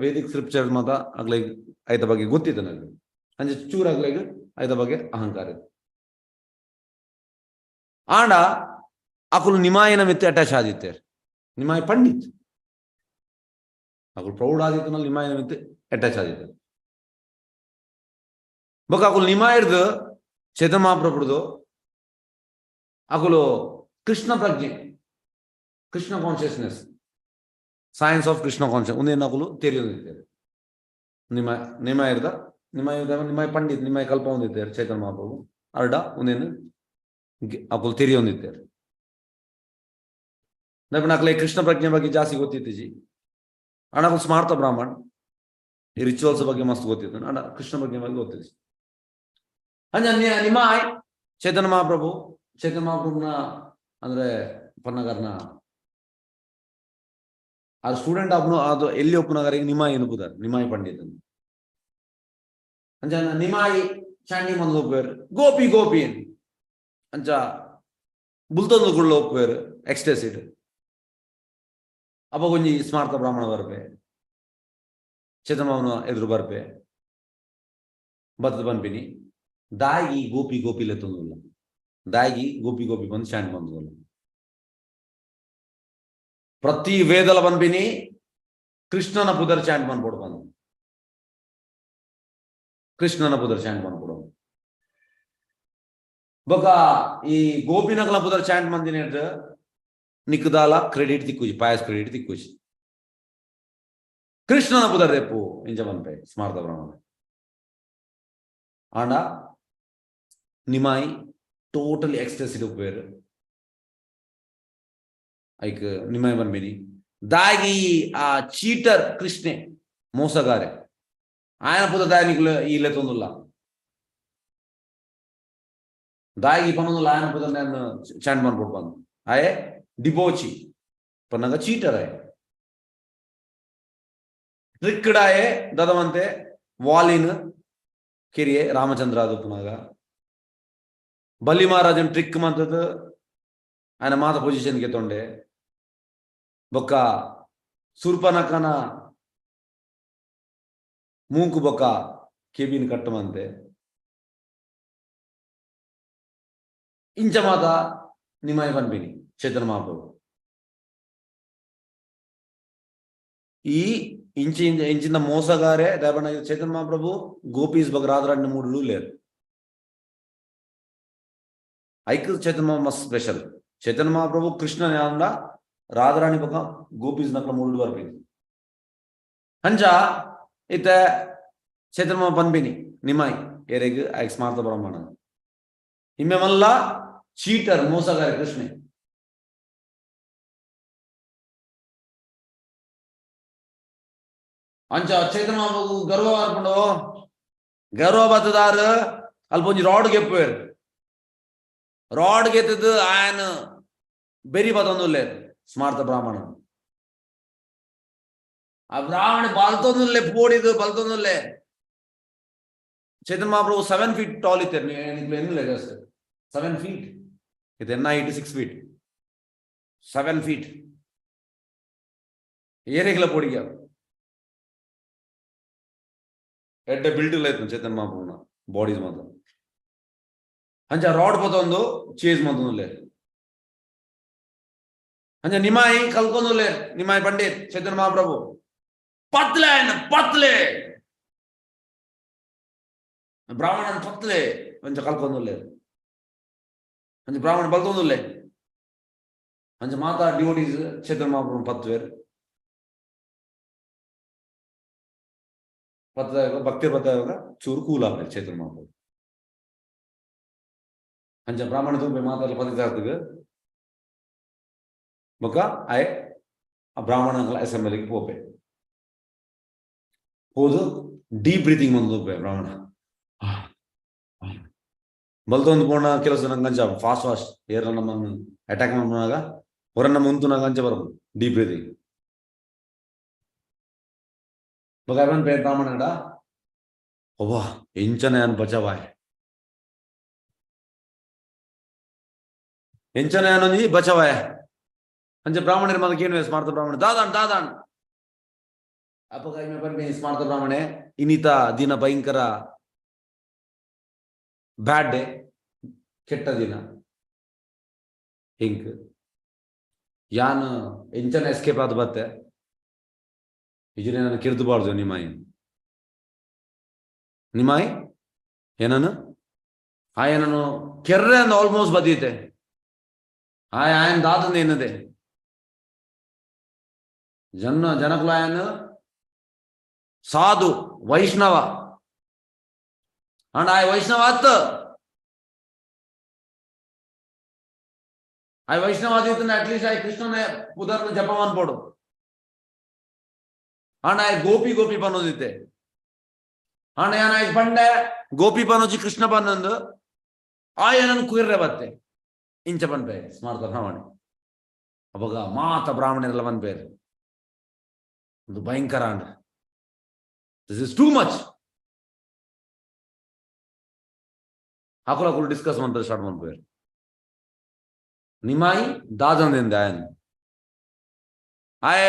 A: ವೇದಿಕ್ ಸ್ಕ್ರಿಪ್ಚರ್ ಮಾತ ಅಕ್ಲಿಗೆ ಐತ ಬಗ್ಗೆ ಗೊತ್ತಿತ್ತು ನನಗೆ. ಅಂಚ ಚೂರ್ ಅಕ್ಲಿಗೆ ಐತ ಬಗ್ಗೆ ಅಹಂಕಾರ ಇತ್ತು. ಆಂಡ ಅಕುಲು ನಿಮಾಯಿನ ಮಿತ್ತೆ ಅಟ್ಯಾಚ್ ಆದಿತ್ತೇರ್. ನಿಮಾಯಿ ಪಂಡಿತ್ ಅಕುಲು ಪ್ರೌಡ್ ಆದಿತ್ತು, ನಿಮಾಯಿನ ಮಿತ್ತೆ ಅಟ್ಯಾಚ್ ಆದಿತ್ತು. ಬೊಕ ಅಕುಲು ನಿಮಾಯಿರ್ದು ಚೇತನ ಮಹಾಪ್ರಭುದು ಅಕುಲು ಕೃಷ್ಣ ಪ್ರಜ್ಞೆ, Krishna consciousness, science of Krishna conscious ಉಂದೇನು ಅಕುಲು ತೆರಿಯೊಂದಿತ್ತೇರ್. ನಿಮಾಯಿರ್ದ ನಿಮಾಯಿ ನಿಮಾಯಿ ಪಂಡಿತ್ ನಿಮಾಯಿ ಕಲ್ಪ ಹೊಂದಿತ್ತೇರ್ ಚೈತನ್ಯ ಮಹಾಪ್ರಭು ಅರ್ಡ ಉಂದೇನು ಅಕುಲು ತೆರಿಯೊಂದಿತ್ತೇರ್. ಅಕ್ಲೆ ಕೃಷ್ಣ ಪ್ರಜ್ಞೆ ಬಗ್ಗೆ ಜಾಸ್ತಿ ಗೊತ್ತಿತ್ತಿಜಿ. ಅಣ್ಣ ಅಕುಲು ಸ್ಮಾರ್ಥ ಬ್ರಾಹ್ಮಣ್, ಈ ರಿಚುವಲ್ಸ್ ಬಗ್ಗೆ ಮಸ್ತ್ ಗೊತ್ತಿತ್ತು, ಅಣ್ಣ ಕೃಷ್ಣ ಪ್ರಜ್ಞೆ ಬಗ್ಗೆ ಗೊತ್ತಿತ್ತು. ಅಂಜ ನಿಮಾಯ್ ಚೈತನ್ಯ ಮಹಾಪ್ರಭು, ಚೈತನ್ಯ ಮಹಾಪ್ರಭುನ ಅಂದ್ರೆ ಪನ್ನಗರ್ನ ಆ ಸ್ಟೂಡೆಂಟ್ ಆಪ್ನು ಅದು ಎಲ್ಲಿ ಒಪ್ಪುನಗರಿಗೆ ನಿಮಾಯಿ ಎನ್ನುತ್ತಾರೆ, ನಿಮಾಯಿ ಪಂಡಿತ್ ಅಂಚ ನಿಮಾಯಿ ಚಾಂಡಿ ಮಂದು ಒಪ್ಪುವೇರು, ಗೋಪಿ ಗೋಪಿ ಅಂಚ ಬುಲ್ತೊಂದು ಗುಳ್ಳ ಒಪ್ಪುವೇರು ಎಕ್ಸ್ಟೆಸಿಡ್. ಅಪ್ಪ ಕೊಂಜಿ ಸ್ಮಾರ್ಥ ಬ್ರಾಹ್ಮಣ ಬರ್ಪೆ, ಚೇತನವನ ಎದುರು ಬರ್ಪೆ, ಬತ್ತದ ಪನ್ಪಿನಿ ದಾಯಿ ಗೋಪಿ ಗೋಪಿ ಲೆತ್ತೊಂದುಲ್ಲ, ದಾಯಿ ಗೋಪಿ ಗೋಪಿ ಬಂದು ಚಾಂಡ್ ಬಂದುಲ್ಲ. ಪ್ರತಿ ವೇದಲ ಪನ್ಪಿನಿ ಕೃಷ್ಣನ ಪುದರ್ ಚಾಂಡ್ ಬಂದ್ಬಿಡು ಬಂದು, ಕೃಷ್ಣನ ಪುದರ್ ಚಾಂಡ್ ಬಂದ್ಬಿಡು. ಬೊಕ ಈ ಗೋಪಿನಕಲ ಪುದರ್ ಚಾಂಡ್ ಮಂದಿನ ನಿಕ್ಕದಾಲ ಕ್ರೆಡಿಟ್ ತಿಕ್ಕುಜಿ, ಪಾಯಸ್ ಕ್ರೆಡಿಟ್ ತಿಕ್ಕುಜಿ. ಕೃಷ್ಣನ ಪುದರ್ ರೇಪು ಇಂಚ ಪನ್ಪೆ ಸ್ಮಾರ್ಥ ಬ್ರಾಹ್ಮಣ. ಆಂಡ ನಿಮಾಯಿ ಟೋಟಲಿ ಎಕ್ಸ್ಟೆಸಿಡ್ ಉಪ್ಪೇರು. ಐಕ್ ನಿಮಾಯಿ ಪನ್ಪಿನಿ ದಾಗಿ ಆ ಚೀಟರ್ ಕೃಷ್ಣೆ ಮೋಸಗಾರೆ ಆಯನ ಪುದ ದಾಯನಿಕ್ಲು ಈ ಲೆತ್ತೊಂದುಲ್ಲ, ದಾಗಿ ಪನ್ನೊಂದುಲ್ಲ ಆಯನ ಪುದ ನಾನು ಚಾಂಡ್ ಮನ್ಪೊಡು ಬಂದು ಆಯೆ ಡಿಬೋಚಿ ಪನ್ನಗ ಚೀಟರ್ ಆಯೆ ಟ್ರಿಕ್ಡಾಯೆ ದದವಂತೆ ವಾಲಿನ್ ಕಿರಿಯೆ ರಾಮಚಂದ್ರ ಅದು ಪುನಗ ಬಲಿ ಮಹಾರಾಜನ್ ಟ್ರಿಕ್ ಮಂತದ್ದು ఆయన ಮಾತ ಪೊಸಿಷನ್ಗೆ ತೊಂಡೆ. ಬೊಕ್ಕ ಸೂರ್ಪನಕನ ಮೂಂಕು ಬೊಕ್ಕ ಕೆಬಿನ್ ಕಟ್ಟುವಂತೆ ಇಂಚ ಮಾತ ನಿಮಾಯಿ ಪನ್ಪಿನಿ ಚೇತನ ಮಹಾಪ್ರಭು. ಈ ಇಂಚಿ ಇಂಚಿನ ಮೋಸಗಾರೆ ದಯಪಣ್ಣ ಚೇತನ ಮಹಾಪ್ರಭು ಗೋಪೀಸ್ ಬಗ್ ರಾಧಾರಾಣಿ ಮೂಡು ಲೇರು. ಐಕ್ ಚೇತನ ಮಸ್ತ್ ಸ್ಪೆಷಲ್. ಚೈತನ್ಯ ಮಹಾಪ್ರಭು ಕೃಷ್ಣ ಅಂದ ರಾಧಾರಾಣಿ ಬೊಕ್ಕ ಗೋಪೀಸ್ ನಕಲ ಮೂಡು ಬರ್ಪಿನಿ. ಅಂಚ ಇತ್ತ ಚೈತನ್ಯ ಮಹಾ ಪನ್ಪಿನಿ ನಿಮಾಯಿ ಏರೆಗ್ ಐಕ್ ಸ್ಮಾರ್ಥ ಬ್ರಾಹ್ಮಣ ಇಮ್ಮೆ ಮಲ್ಲ ಚೀಟರ್ ಮೋಸಗಾರ ಕೃಷ್ಣೆ. ಅಂಚ ಚೈತನ್ಯ ಮಹಾಪ್ರಭು ಗರ್ವ ಬರ್ಪುಂಡು, ಗರ್ವ ಬತ್ತದಾರು ಅಲ್ಪ ಒಂಜಿ ರಾಡ್ ಗೆಪ್ಪುವೇರು. ರಾಡ್ ಗೆತ್ತದು ಆಯನ ಬೆರಿ ಬತ್ತೊಂದುಲ್ಲೇರು ಸ್ಮಾರ್ಥ ಬ್ರಾಹ್ಮಣ. ಆ ಬ್ರಾಹ್ಮಣ ಬಲ್ತೊಂದುಲ್ಲೆ ಪೋಡಿದು ಬಲ್ತೊಂದುಲ್ಲೆ. ಚೈತನ್ಯ ಮಹಾಪ್ರಭು 7 ಫೀಟ್ ಟಾಲ್ ಇತ್ತೇರು, ನಿಕ್ಲು ಎನ್ನುಲೆ ಜಸ್ಟ್ 7 ಫೀಟ್ ಇದು ಎನ್ನ ಹೈಟ್ 6 ಫೀಟ್ 7 ಫೀಟ್ ಏರೆಗ್ಲ ಪೋಡಿಗೆ ಎಡ್ಡೆ ಬಿಲ್ಡ್ ಆಯ್ತು ಚೈತನ್ಯ ಮಹಾಪ್ರಭುನ ಬಾಡೀಸ್ ಮಾತ್ರ. ಅಂಚ ರಾಡ್ ಪತ್ತೊಂದು ಚೇಸ್ ಮಂತೊಂದುಲ್ಲೆ. ಅಂಚ ನಿಮಾಯಿ ಕಲ್ಕೊಂದುಲ್ಲೆ ನಿಮಾಯಿ ಪಂಡಿತ್ ಚೈತನ್ಯ ಮಹಾಪ್ರಭು ಪತ್ಲೆ ಪತ್ಲೆ ಬ್ರಾಹ್ಮಣನ್ ಪತ್ಲೆ ಅಂಚ ಕಲ್ಕೊಂದುಲ್ಲೆ. ಅಂಚ ಬ್ರಾಹ್ಮಣ ಬಲ್ತೊಂದುಲ್ಲೆ. ಅಂಚ ಮಾತಾ ಡಿವೋಟೀಸ್ ಚೈತನ್ಯ ಮಹಾಪ್ರಭು ಪತ್ವೇರ್ ಪತ್ತ ಭಕ್ತಿ ಪತ್ತಾಗ ಚೂರು ಕೂಲ್ ಆಗ್ಬೇಕು ಚೈತನ್ಯ ಮಹಾಪ್ರಭು. ಅಂಚ ಬ್ರಾಹ್ಮಣ ತುಂಬೆ ಮಾತಾಡಲು ಪತ್ತಿಗೆ ಬೊಕ್ಕ ಆಯ್ ಆ ಬ್ರಾಹ್ಮಣ ಅಸೆಂಬ್ಲಿಗೆ ಪೋಪೆ ಹೋದು ಡೀಪ್ ಬ್ರೀತಿಂಗ್ ಬಂದು ಬ್ರಾಹ್ಮಣ. ಬಲ್ತೊಂದು ಪೋಣ ಕೆಲಸ ನಂಗೆ ಅಂಚ ಫಾಸ್ಟ್ ಫಾಸ್ಟ್ ಏರ್ಲ ನಮ್ಮನ್ನು ಅಟ್ಯಾಕ್ ಮಾಡ್ಬಾಗ ಹೊರ ನಮ್ಮ ಉಂತುನಾಗ ಅಂಚ ಬರಬಹುದು ಡೀಪ್ ಬ್ರೀದಿಂಗ್. ಬೊಕ ಪನ್ಪೆ ಬ್ರಾಹ್ಮಣಡ ಒಬ್ಬ ಎಂಚನ ಯಾನ್ ಬಚಾವಾಯ್, ಎಂಚನ ಯಾನೊಂಜಿ ಬಚಾವಾಯ. ಅಂಚ ಬ್ರಾಹ್ಮಣರ ಮದಕ್ಕೆ ಏನು ಸ್ಮಾರ್ಥ ಬ್ರಾಹ್ಮಣ ದಾದಾನ್ ದಾದಾನ್. ಅಪಗ ಐಮೆ ಪನ್ಪೆ ಸ್ಮಾರ್ಥ ಬ್ರಾಹ್ಮಣೆ ಇನಿತ ದಿನ ಭಯಂಕರ ಬ್ಯಾಡ್ ಡೇ, ಕೆಟ್ಟ ದಿನ. ಹಿಂಗ್ ಯಾನ್ ಎಂಚನ ಎಸ್ಕೇಪ್ ಆದ ಬತ್ತೆ ಇಜನೆ ನಾನು ಕಿರ್ದುಬಾರ್ದು ನಿಮಾಯಿ ನಿಮಾಯಿ ಏನನು ಆಯನನು ಕೆರ್ರೆ ಅಂದ ಆಲ್ಮೋಸ್ಟ್ ಬದೀತೆ ಆಯ ಆಯನ್ ದಾತಂದ ಏನದೆ ಜನ ಜನಕುಲಾಯನ ಸಾಧು ವೈಷ್ಣವ ಅಂಡ್ ಆಯ್ ವೈಷ್ಣವ ಆತ್ ಆಯ್ ವೈಷ್ಣವ ಆದಿತ್ತನ ಅಟ್ಲೀಸ್ಟ್ ಆಯ್ ಕೃಷ್ಣನ ಪುದರ್ನ ಜಪ ಅನ್ಬೋಡು. ಅಂಡ್ ಆಯ್ ಗೋಪಿ ಗೋಪಿ ಪನ್ನೋದಿತ್ತೆ ಅಂಡ್ ಯಾನ್ ಆಯ್ ಪಂಡೆ ಗೋಪಿ ಪನ್ನೋಜಿ ಕೃಷ್ಣ ಪನ್ನೊಂದು ಆಯನನ್ ಕುಯಿರ್ರೆ ಬತ್ತೆ ಇಂಚ ಪನ್ಪೆ ಸ್ಮಾರ್ಥ ಬ್ರಾಹ್ಮಣೆ. ಅವಾಗ ಮಾತ ಬ್ರಾಹ್ಮಣರೆಲ್ಲ ಪನ್ಪೇರು ಒಂದು ಭಯಂಕರ and this is too much. ಅಕುಲು ಅಕುಲು ಡಿಸ್ಕಸ್ ಮಾಡ್ತಾರೆ ಸ್ಟಾರ್ಟ್ ಮಾಡ್ಪೇರು ನಿಮಾಯಿ ದಾದಂದಿಂದ ಆಯನ್ ಆಯ್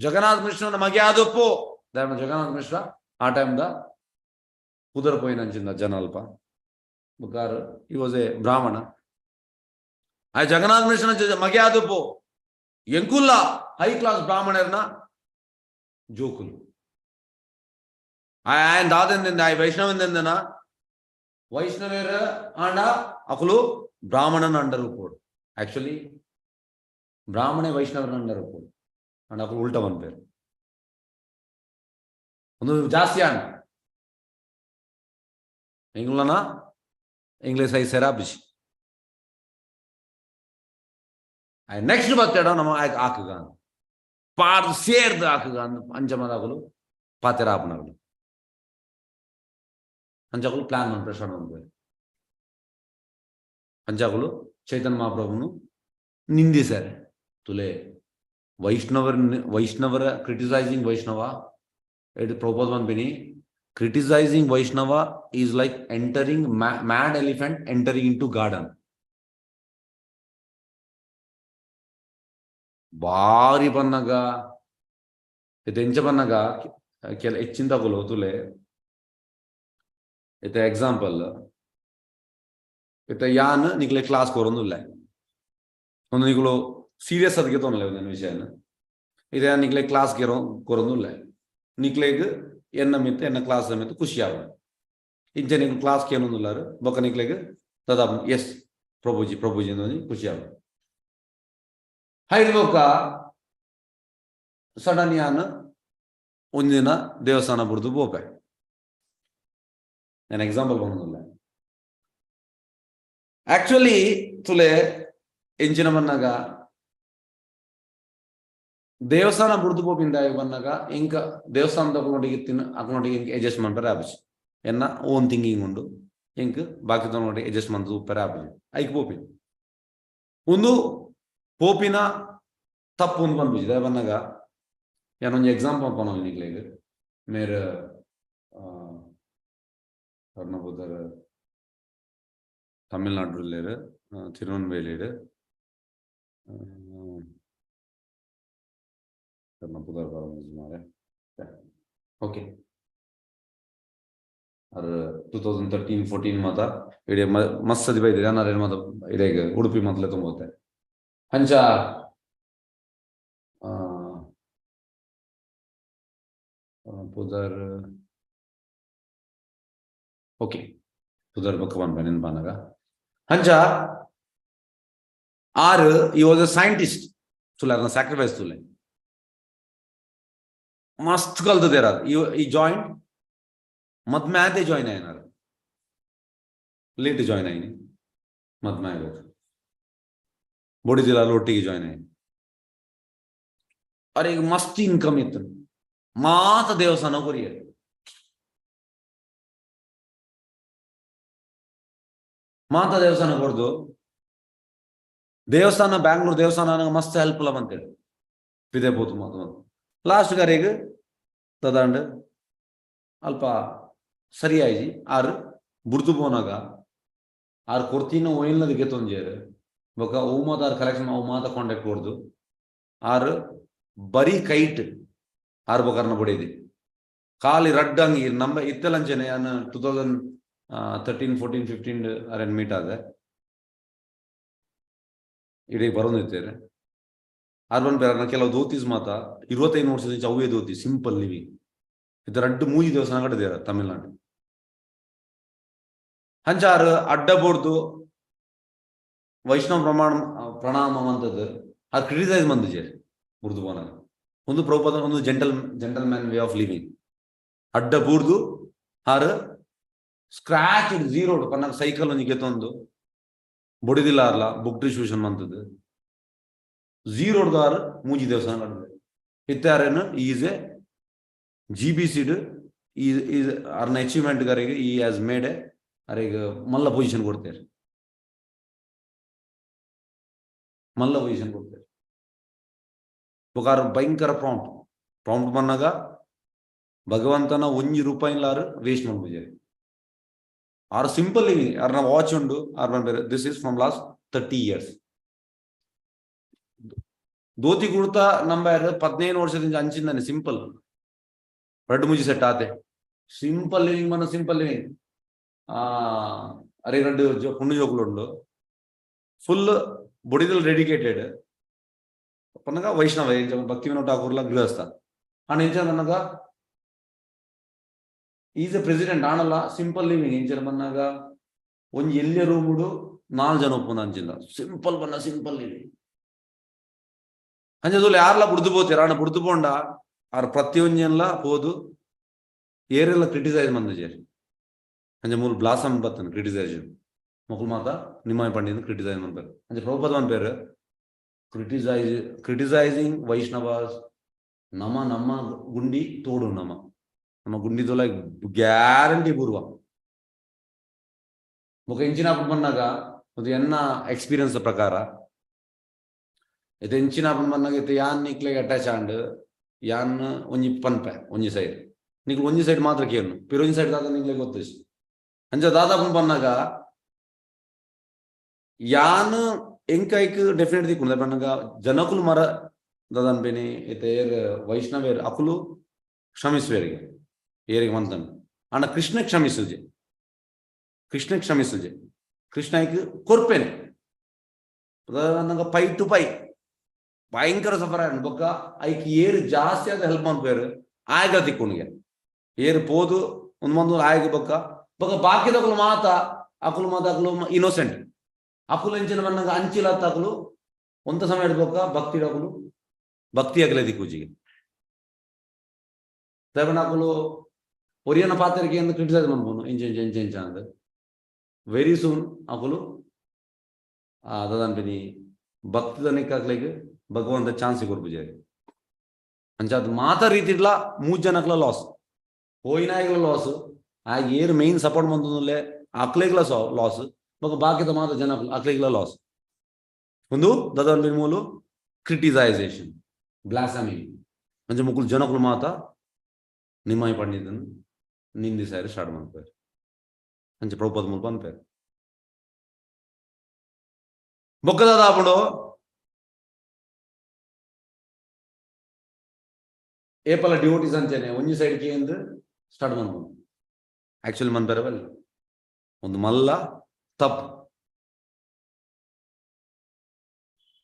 A: ಜಗನ್ನಾಥ ಮಿಶ್ರನ ಮಗೆ ಆದಪ್ಪು ಜಗನ್ನಾಥ ಮಿಶ್ರ ಆ ಟೈಮ್ the ಪುದರ್ ಪೋಯಿನಂಚಿಂದ ಜನ ಅಲ್ಪ ಬುಕಾರ ಈ ವಾಸ್ ಎ ಬ್ರಾಹ್ಮಣ. ಆ ಜಗನ್ನಾಥ ಮಿಶ್ರನ ಮಗೆ ಆದಪ್ಪು ಎಂಕುಲ್ಲ ಹೈ ಕ್ಲಾಸ್ ಬ್ರಾಹ್ಮಣರ್ನ ಜೋಕುಲು. ಆಯನ್ ದಾದಂದಿಂದ ಆಯ್ ವೈಷ್ಣವಂದಿಂದನ ವೈಷ್ಣವೇರ ಆಂಡ ಅಕುಲು ಬ್ರಾಹ್ಮಣನ ಅಂಡರ್ ಪೋಡು. ಆಕ್ಚುಲಿ ಬ್ರಾಹ್ಮಣೆ ವೈಷ್ಣವರನ ಅಂಡರ್ ಪೋಡು ಅಂಡ್ ಅಕುಲು ಉಲ್ಟ ಪನ್ಪೇರು ಒಂದು ಜಾಸ್ತಿ ಆಂಡ್ ಎಂಗ್ಲನ ಇಂಗ್ಲಿಷ್ I ಸೆರಾಬಿಶ್ ನೆಕ್ಸ್ಟ್ ಬತ್ತೇಡ ನಮ್ಮ ಆಯ್ತು ಆಕುಗ ಪಾರ್ದು ಸೇರ್ದು ಆಕುಗ ಅಂಚಮದಾಕುಲು ಪಾತೆರ ಆಪನಗಳು ಅಂಚಕುಲು ಪ್ಲಾನ್ ಮನ್ಪೆ ಸ್ಟಾರ್ಟ್ ಮನ್ಪೇರು. ಅಂಚಕುಲು ಚೈತನ್ಯ ಮಹಾಪ್ರಭುನು ನಿಂದಿಸಾರೆ ತುಲೆ ವೈಷ್ಣವರ ವೈಷ್ಣವರ ಕ್ರಿಟಿಸೈಸಿಂಗ್ ವೈಷ್ಣವ it Prabhupada ಪನ್ಪಿನಿ criticising Vaishnava is like entering mad elephant entering into garden. ಬಾರಿ ಪನ್ನಗ ಇದು ಎಂಚ ಪನ್ನಗ ಕೆಲ ಹೆಚ್ಚಿಂದಕುಲು ತುಲೆ ಇತ್ತೆ ಎಕ್ಸಾಂಪಲ್ ಇತ್ತೆ ಯಾನ್ ನಿಕ್ಲೆ ಕ್ಲಾಸ್ ಕೊರೊಂದುಲ್ಲೆ ಒಂದು ನಿಕುಲು ಸೀರಿಯಸ್ ಅದಕ್ಕೆ ತೊಂದಲೆ ಒಂದೊಂದು ವಿಷಯನ ಇದೆ ನಿಕ್ಲೆ ಕ್ಲಾಸ್ ಕೆರೋ ಕೊರೊಂದುಲ್ಲೆ ನಿಕ್ಲೆಗ್ ಎನ್ನ ಮಿತ್ತು ಎನ್ನ ಕ್ಲಾಸ್ ಮಿತ್ತು ಖುಷಿ ಆವ ಇಂಚ ನಿಕ್ಲು ಕ್ಲಾಸ್ ಕೇನೊಂದುಲ್ಲಾರು ಬೊಕ್ಕ ನಿಕ್ಲೆಗ್ ತದಾ ಎಸ್ ಪ್ರಭುಜಿ ಪ್ರಭುಜಿ ಅಂದ್ ಖುಷಿ ಆವ. ಹೈಡ್ ಬೊಕ್ಕ ಸಡನ್ ಯಾನ್ ಒಂದಿನ ದೇವಸ್ಥಾನ ಬುಡ್ದು ಪೋಪೆ. ನಾನು ಎಕ್ಸಾಂಪಲ್ ಬಂದಿಲ್ಲ ಆಕ್ಚುಲಿ ತುಲೆ ಎಂಚಿನ ಬನ್ನಾಗ ದೇವಸ್ಥಾನ ಬುಡ್ದು ಪೋಪಿಂದ ಬನ್ನಾಗ ಇಂಕ ದೇವಸ್ಥಾನದ ಅಕೌಂಟಿಗೆ ತಿನ್ನ ಅಕೌಂಟಿಗೆ ಇಂಕ ಅಡ್ಜಸ್ಟ್ ಮಾಡ್ತಾರೆ ಆಪುಜಿ ಎನ್ನ ಓನ್ ಥಿಂಕಿಂಗ್ ಉಂಡು ಇಂಕ್ ಬಾಕಿ ತಗೊಂಡು ಅಡ್ಜಸ್ಟ್ ಮಂತ್ ಉಪ್ಪರೆ ಆಪುಜಿ ಐಕ್ ಪೋಪಿ ಒಂದು ಪೋಪಿನ ತಪ್ಪು ಒಂದು ಪನ್ಪುಜಿ ದಾಯೆ ಬನ್ನಾಗ ಯಾನೊಂಜಿ ಎಕ್ಸಾಂಪಲ್ ಪನೊಂದು ನಿಕ್ಲೆಗ್ ಮೇರ್ ಕರ್ಣಬುದ್ಧರ್ ತಮಿಳ್ನಾಡುಲ್ಲೇರು ತಿರುವನ್ವೇಲಿಡ್ ಕರ್ಣಪುದರ್ ಮಾರೆ ಓಕೆ ಅರ್ 2013-14 ಮಾತ ಇಡೀ ಮಸ್ತ್ ಸದಿ ಬೈದಿದೆ ಅನ್ನಾರ ಮಾತ ಇಡೀ ಉಡುಪಿ ಮೊದಲೇ ತುಂಬೋತೆ ಅಂಚ ಪುದರ್ ಓಕೆ ಪುದರ್ ಬೊಕ್ಕ ಪನ್ಪ ನೆನ್ಪಾನಗ ಅಂಚ ಆರ್ ಈ ವಾಸ್ ಎ ಸೈಂಟಿಸ್ಟ್ ತುಲೆ ಅದನ್ನ ಸ್ಯಾಕ್ರಿಫೈಸ್ ತುಲೆ ಮಸ್ತ್ ಕಲ್ತದೇರ ಈ ಜಾಯಿನ್ ಮದ್ಮೆ ಆದೆ ಜಾಯಿನ್ ಆಯ್ನಾರ ಲೇಟ್ ಜಾಯಿನ್ ಆಯ್ನಿ ಮದ್ಮೆ ಆಗೋದು ಬೊಡಿದಿಲ್ಲ ಒಟ್ಟಿಗೆ ಜಾಯಿನ್ ಆಯ್ನಿ. ಅರೆ ಈಗ ಮಸ್ತ್ ಇನ್ಕಮ್ ಇತ್ತು ಮಾತ ದೇವಸ್ಥಾನ ಕೊರಿಯರ್. ಮಾತಾ ದೇವಸ್ಥಾನ ಕೊರ್ದು ದೇವಸ್ಥಾನ ಬ್ಯಾಂಗ್ಳೂರ್ ದೇವಸ್ಥಾನ ಮಸ್ತ್ ಹೆಲ್ಪ್ ಲ ಮಂತೇಳಿ ಪಿದೆ ಪೋತು ಮಾತು ಲಾಸ್ಟ್ ಕರೆಗ್ ತದಾಂಡ್ ಅಲ್ಪ ಸರಿಯಾಯಿಜಿ. ಆರ್ ಬುಡ್ದು ಪೋನಾಗ ಆರ್ ಕೊರ್ತಿನ ಒಯಿಲ್ನದ ಗೆತ್ತೊಂಜೇರು ಬೊಕ ಅವು ಮಾತ ಆರ್ ಕಲೆಕ್ಷನ್ ಅವು ಮಾತ ಕಾಂಟ್ಯಾಕ್ಟ್ ಕೊರ್ದು ಆರ್ ಬರಿ ಕೈಟ್ ಆರ್ ಬೊಕರ್ನ ಬೊಡೇದಿ ಖಾಲಿ ರಡ್ಡ್ ಅಂಗಿ ನಮ್ಮ ಇತ್ತಲಂಚನೆ ಯಾನ್ 2013 14 15 ಅರೆನ್ ಮೀಟ್ ಆದೆ ಇಡೀ ಬರೋದಿತ್ತೇರೆ ಆರ್ ಪನ್ಪೆರ್ ಕೆಲವು ಧೋತೀಸ್ ಮಾತ 25 ವರ್ಷದ ಅವೇ ಧೋತಿ ಸಿಂಪಲ್ ಲಿವಿಂಗ್ ಇದು ರಡ್ಡ್ ಮೂಜಿ ದೇವಸ್ಥಾನ ಕಟ್ಟದೇರ ತಮಿಳ್ನಾಡು ಅಂಚಾರು ಅಡ್ಡ ಬೋರ್ದು ವೈಷ್ಣವ ಪ್ರಮಾಣ ಪ್ರಣಾಮ ಅಂತದ್ದು ಆರ್ ಕ್ರಿಟಿಸೈಸ್ ಮಂದಿಜೇರ್ ಬುರ್ದು ಪೋನಾಗ ಒಂದು ಪ್ರಭುಪಾದ ಒಂದು gentleman way of living ಅಡ್ಡ ಬೂರ್ದು ಆರ್ ಸ್ಕ್ರಾಚ್ ಝೀರೋ ಪನ್ನಾಗ ಸೈಕಲ್ ಒಂಜಿ ಗೆತ್ತೊಂದು ಬೊಡಿದಿಲ್ಲ ಅರ್ಲ ಬುಕ್ ಡಿಸ್ಟ್ರಿಬ್ಯೂಷನ್ ಮಂತದ್ದು ಝೀರೋ ಆರ್ ಮೂಜಿ ದೇವಸ್ಥಾನ ಕಟ್ಟದೆ ಇತ್ತಾರೇನು is A G B ಸಿಡ್ is ಅರ್ನ ಅಚೀವ್ಮೆಂಟ್ ಗರಿಗೆ ಈ ಹ್ಯಾಸ್ ಮೇಡ್ ಎ ಅರೆಗ್ ಮಲ್ಲ ಪೊಸಿಷನ್ ಕೊಡ್ತೇವೆ, ಮಲ್ಲ ಪೊಸಿಷನ್ ಕೊಡ್ತೇವೆ. ಬೊಕ ಭಯಂಕರ ಪ್ರಾಂಪ್ಟ್ ಪ್ರಾಂಪ್ಟ್ ಬಂದಾಗ ಭಗವಂತನ ಒಂಜಿ ರೂಪಾಯಿಲಾರು ವೇಸ್ಟ್ ಮನ್ಪುಜೆರ್. ಆರ್ ಸಿಂಪಲ್ ಲಿವಿಂಗ್ ಆರ್ನ ವಾಚ್ ಉಂಡು ಆರ್ ಪನ್ಪೆರ್ this is from last 30 years. Dhoti kurta number 15 ವರ್ಷದಿಂದ ಅಂಚಿಂದಾನೆ ಸಿಂಪಲ್ ರಡ್ಡು ಮುಜಿ ಸೆಟ್ ಆತೆ ಸಿಂಪಲ್ ಲಿವಿಂಗ್ ಮನ ಸಿಂಪಲ್ ಲಿವಿಂಗ್. ಅರೆ ರಡ್ಡು ಪುಣ್ಣು ಜೋಕುಲು ಉಂಡು ಫುಲ್ ಬೊಡಿದಲ್ ಡೆಡಿಕೇಟೆಡ್ ಪನ್ನಗ ವೈಷ್ಣವ ಎಂಚ ಭಕ್ತಿ ವಿನೋದ್ ಠಾಕೂರ್ಲ ಗೃಹಸ್ಥ ಅಂಡ್ ಎಂಚ ಪನ್ನಗ is A president ಆಣಲ್ಲ ಸಿಂಪಲ್ ಲಿವಿಂಗ್ ಎಂಚ ಪನ್ನಗ ಒಂಜಿ ಎಲ್ಯ ರೂಮುಡು 4 ಜನ ಒಪ್ಪುನ ಅಂಚಿಂದ ಸಿಂಪಲ್ ಬನ್ನ ಸಿಂಪಲ್ ಲಿವಿಂಗ್. ಅಂಚ ಯಾರ್ಲ ಬುಡ್ದು ಪೋತೇರ್ ಆಂಡ ಬುಡ್ದು ಪೋಂಡ ಆರ್ ಪ್ರತಿಯೊಂಜನ್ಲ ಪೋದು ಏರೆಲ್ಲ ಕ್ರಿಟಿಸೈಸ್ ಮಂದಿಜೆರ್. ಅಂಚ ಮೂಲು ಬ್ಲಾಸಮ್ ಬತ್ತನ್ ಕ್ರಿಟಿಸೈಸೇಷನ್ ಮೊಕುಲು ಮಾತ ನಿಮ್ಮಾಯಿ ಪಂಡಿನ ಕ್ರಿಟಿಸೈಸ್ ಮನ್ಪೆರ್. ಅಂಚ ಪ್ರಭುಪಾದ ಪನ್ಪೆರ್ ಕ್ರಿಟಿಸೈಸಿಂಗ್ ವೈಷ್ಣವಾಸ್ ನಮ ನಮ್ಮ ಗುಂಡಿ ತೋಡು ನಮ ನಮ್ಮ ಗುಂಡಿ ತೋಲ ಗ್ಯಾರಂಟಿ ಪೂರ್ವ ಬೊಕ ಎಂಚಿನ ಬನ್ನಾಗ ಅದು ಎನ್ನ ಎಕ್ಸ್ಪೀರಿಯನ್ಸ್ ಪ್ರಕಾರ ಇತ್ತೆ ಎಂಚಿನ ಬನ್ನಾಗ ಇತ್ತೆ ಯಾನ್ ನಿಕ್ಲೆಗ್ ಅಟ್ಯಾಚ್ ಆಂಡ್ ಯಾನ್ ಒಂಜಿ ಪನ್ಪೆ ಒಂಜಿ ಸೈಡ್ ನಿಕ್ಲು ಒಂಜಿ ಸೈಡ್ ಮಾತ್ರ ಕೇರ್ನು ಪಿರ ಒಂಜಿ ಸೈಡ್ ದಾದ ನಿಕ್ಲೆಗ್ ಗೊತ್ತು ಅಂಚ ದಾದಾಪುನ್ ಪನ್ನಾಗ ಯಾನ್ ಎಂಕೈಕ್ ಡೆಫಿನೆಟ್ ದಿಕ್ಕುಂಡು ಪನ್ನಗ ಜನಕುಲು ಮರ ದಾದನ್ಪೇನಿ ಇತ್ತೆ ಏರ್ ವೈಷ್ಣವೇರ್ ಅಕುಲು ಕ್ಷಮಿಸುವೇರಿಗೆ ಏರಿಗೆ ಮಂತನ್ ಆಂಡ ಕೃಷ್ಣ ಕ್ಷಮಿಸುಜೆ ಕೃಷ್ಣ ಕ್ಷಮಿಸುಜೆ ಕೃಷ್ಣ ಐಕ್ ಕೊರ್ಪೇನೆ ಪನ್ನಗ ಪೈ ಟು ಪೈ ಭಯಂಕರ ಸಫರ್ ಆಯ್ತು ಬೊಕ್ಕ ಐಕ್ ಏರು ಜಾಸ್ತಿ ಆದ ಹೆಲ್ಪ್ ಮನ್ಪೇರು ಆಯ್ಗ ತಿಕ್ಕುಣಿಗೆ ಏರು ಪೋದು ಒಂದು ಮಂದು ಆಯ್ಗ ಬೊಕ್ಕ ಬೊಕ್ಕ ಬಾಕಿದಕುಲು ಮಾತ ಅಕುಲು ಮಾತ ಅಕುಲು ಇನ್ನೋಸೆಂಟ್ ಅಕುಲು ಎಂಚಿನ ಬನ್ನಗ ಅಂಚಿಲ ಅಕುಲು ಒಂತ ಸಮಯ ಬೊಕ್ಕ ಭಕ್ತಿ ಅಕುಲು ಭಕ್ತಿ ಆಗಲೇ ದಿಕ್ಕುಜಿಗೆ ದಯಪಣ ಅಕುಲು ಒರಿಯನ ಪಾತ್ರಕ್ಕೆ ಎಂದು ಕ್ರಿಟಿಸೈಸ್ ಮನ್ಪುನು ಇಂಚ ಇಂಚ ಇಂಚ ಇಂಚ ಅಂದ್ ವೆರಿ ಸೂನ್ ಅಕುಲು ದಾದನ್ಪಿನಿ ಭಕ್ತಿದನಿಕ್ ಅಕ್ಲೆಗ್ ಭಗವಂತ ಚಾನ್ಸ್ ಕೊರ್ಪುಜೆರ್. ಅಂಚ ಅದು ಮಾತ ರೀತಿಡ್ಲ ಮೂಜ್ ಜನಕ್ಲ ಲಾಸ್ ಹೋಯಿನಾಯಿಗ್ಲ ಲಾಸ್ ಆ ಏರ್ ಮೇನ್ ಸಪೋರ್ಟ್ ಮಂತುನುಲ್ಲೆ ಅಕ್ಲೆಗ್ಲ ಲಾಸ್ ಬೊಕ ಬಾಕಿದ ಮಾತ ಜನ ಅಕ್ಲೆಗ್ಲ ಲಾಸ್. ಒಂದು ದಾದನ್ಪಿನಿ ಮೂಲು ಕ್ರಿಟಿಸೈಸೇಷನ್ ಬ್ಲಾಸಮಿ ಅಂಚ ಮುಕುಲು ಜನಕುಲು ಮಾತ ನಿಮ್ಮಾಯಿ ಪಂಡಿತನ್ ನಿಂದಿಸಾಯರ್ ಸ್ಟಾರ್ಟ್ ಮನ್ಪೆರ್. ಅಂಚ ಪ್ರಭುಪಾದ ಮೂಲು ಪನ್ಪೆರ್ ಬೊಕ್ಕ ದಾದ ಏಪಲ ಡ್ಯೂಟೀಸ್ ಅಂಚನೆ ಒಂಜಿ ಸೈಡ್ ಕೇಂದ್ ಸ್ಟಾರ್ಟ್ ಮನ್ಪುನು ಆಕ್ಚುಲಿ ಮನ್ಪೆರೆ ಬಲ್ಲಿ ಒಂದು ಮಲ್ಲ ತಪ್ಪು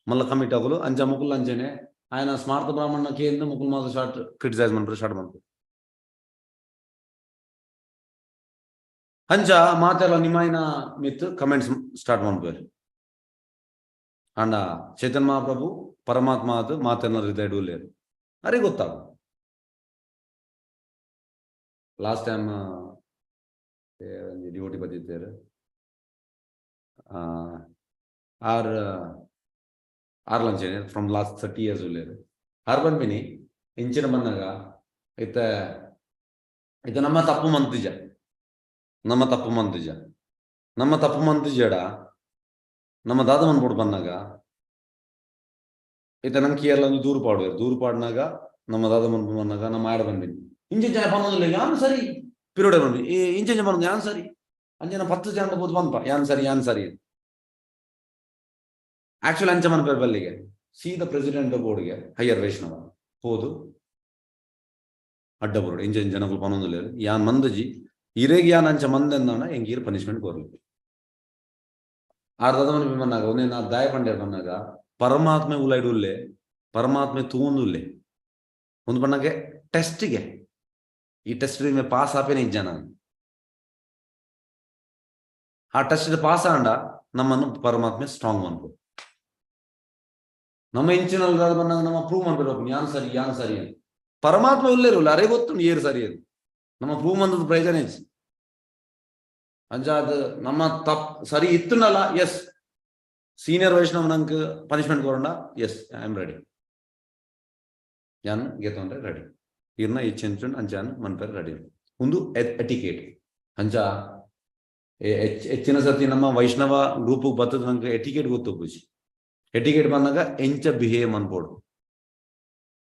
A: ಮಲ್ಲ ಕಮಿಟ್ ಆಗುಲು ಅಂಚ ಮುಕುಲ್ ಅಂಚನೆ ఆయన ಸ್ಮಾರ್ಥ ಬ್ರಾಹ್ಮಣ ಕೇಂದ್ ಮುಕುಲ್ ಮಾತ ಸ್ಟಾರ್ಟ್ ಕ್ರಿಟಿಸೈಸ್ ಮನ್ಪೆರೆ ಸ್ಟಾರ್ಟ್ ಮನ್ಪೆರ್. ಅಂಚ ಮಾತೆಲ್ಲ ನಿಮಾಯಿನ ಮಿತ್ ಕಮೆಂಟ್ಸ್ ಸ್ಟಾರ್ಟ್ ಮನ್ಪೆರ್. ಅಂಡ ಚೈತನ್ಯ ಮಹಾಪ್ರಭು ಪರಮಾತ್ಮ ಅದು ಮಾತೆಲ್ಲ ಹೃದಯ ಡೂಲೇರು ಅರೆ ಗೊತ್ತಾಗ ಲಾಸ್ಟ್ ಟೈಮ್ ಡಿವೋಟಿ ಬದಿತ್ತೇರು ಆರ್ ಆರ್ ಲಂಚೇನೆ ಫ್ರಮ್ ಲಾಸ್ಟ್ 30 ಇಯರ್ಸ್ ಉಲ್ಲೇರು ಆರ್ ಪನ್ಪಿನಿ ಇಂಚಿನ ಬಂದಾಗ ಇತ್ತ ಇತ್ತ ನಮ್ಮ ತಪ್ಪು ಮಂತಿಜ ನಮ್ಮ ತಪ್ಪು ಮಂತಿಜ ನಮ್ಮ ತಪ್ಪು ಮಂತು ಜಡ ನಮ್ಮ ದಾದ ಮನ್ಪೊಡು ಬಂದಾಗ ಇತ್ತ ನಂಗೆ ಕೇರಳ ದೂರು ಪಾಡುವರು ದೂರು ಪಾಡಿನಾಗ ನಮ್ಮ ದಾದ ಮನ್ಪು ಬಂದಾಗ ನಮ್ಮ ಆಡ ಬಂದಿನಿ ಇಂಚೆ ಜನ ಪನ್ನೊಂದಿಲ್ಲ ಯಾನ್ ಸರಿ ಪಿರೋಡೆ ಬಂದ್ವಿ ಈ ಇಂಚೆ ಜನ ಪನ್ನೊಂದು ಯಾನ್ ಸರಿ ಅಂಜನ 10 ಜನ ಬೋದು ಬಂದ್ಪ ಯಾನ್ ಸರಿ ಯಾನ್ ಸರಿ ಆಕ್ಚುಲಿ ಅಂಚ ಮನ್ಪೇರ್ ಬಲ್ಲಿಗೆ ಸೀದಾ ಪ್ರೆಸಿಡೆಂಟ್ ಬೋರ್ಡ್ಗೆ ಹೈಯರ್ ವೈಷ್ಣವ ಹೋದು ಅಡ್ಡ ಬೋರ್ಡ್ ಇಂಚೆ ಜನಗಳು ಪನ್ನೊಂದಿಲ್ಲ ಯಾನ್ ಮಂದಜಿ ಇರೇಗ್ ಯಾನ್ ಅಂಚ ಮಂದೆಂದಾಣ ಎಂಗೀರ್ ಪನಿಷ್ಮೆಂಟ್ ಕೊರ್ಲಿ ಆರ್ದಾದ ಮನ್ಪಿ ಬಂದಾಗ ಒಂದೇ ನಾ ದಾಯ ಪಂಡ್ಯ ಬಂದಾಗ ಪರಮಾತ್ಮೆ ಉಲೈಡುಲ್ಲೆ ಪರಮಾತ್ಮೆ ತೂಂದುಲ್ಲೆ ಒಂದು ಬಣ್ಣಗೆ ಟೆಸ್ಟ್ಗೆ ಈ ಟೆಸ್ಟ್ ಪಾಸ್ ಆಪೇನೆ ಇಜ್ಜ ನಾನು ಆ ಟೆಸ್ಟ್ ಪಾಸ್ ಆಂಡ ನಮ್ಮನ್ನು ಪರಮಾತ್ಮೆ ಸ್ಟ್ರಾಂಗ್ ಅನ್ಕೋ ನಮ್ಮ ಇಂಚಿನಲ್ಲಿ ಬಂದಾಗ ನಮ್ಮ ಪ್ರೂವ್ ಮಾಡ್ಬೇಕು ಯಾನ್ ಸರಿ ಯಾನ್ ಸರಿ ಅಂತ ಪರಮಾತ್ಮ ಉಲ್ಲೇರುಲ್ಲ ಅರೆ ಗೊತ್ತು ಏರು ಸರಿ ಅಂತ ನಮ್ಮ ಪ್ರೂವ್ ಬಂದದ್ದು ಪ್ರಯೋಜನ ಹೆಚ್ಚು ಅಂಜ ಅದು ನಮ್ಮ ತಪ್ ಸರಿ ಇತ್ತುನಲ್ಲ ಎಸ್ ಸೀನಿಯರ್ ವೈಷ್ಣವ್ ನಂಗೆ ಪನಿಷ್ಮೆಂಟ್ ಕೊರೋಣ ಎಸ್ I am ready ಯಾನ್ ಗೆತ್ತೊಂಡ್ರೆ ರೆಡಿ ಇರ್ನ ಇಚ್ಛೆಂಚುಂಡ್ ಅಂಚಾನ್ ಮನ್ಪೆರ್ ರೆಡಿ ಒಂದು ಎಟಿಕೇಟ್ ಅಂಚ ಹೆಚ್ಚಿನ ಸತಿ ನಮ್ಮ ವೈಷ್ಣವ ಗ್ರೂಪ್ ಬತ್ತದ ನಂಗೆ ಎಟಿಕೇಟ್ ಗೊತ್ತು ಪೂಜಿ ಎಟಿಕೇಟ್ ಬಂದಾಗ ಎಂಚ ಬಿಹೇವ್ ಅನ್ಬೋಡು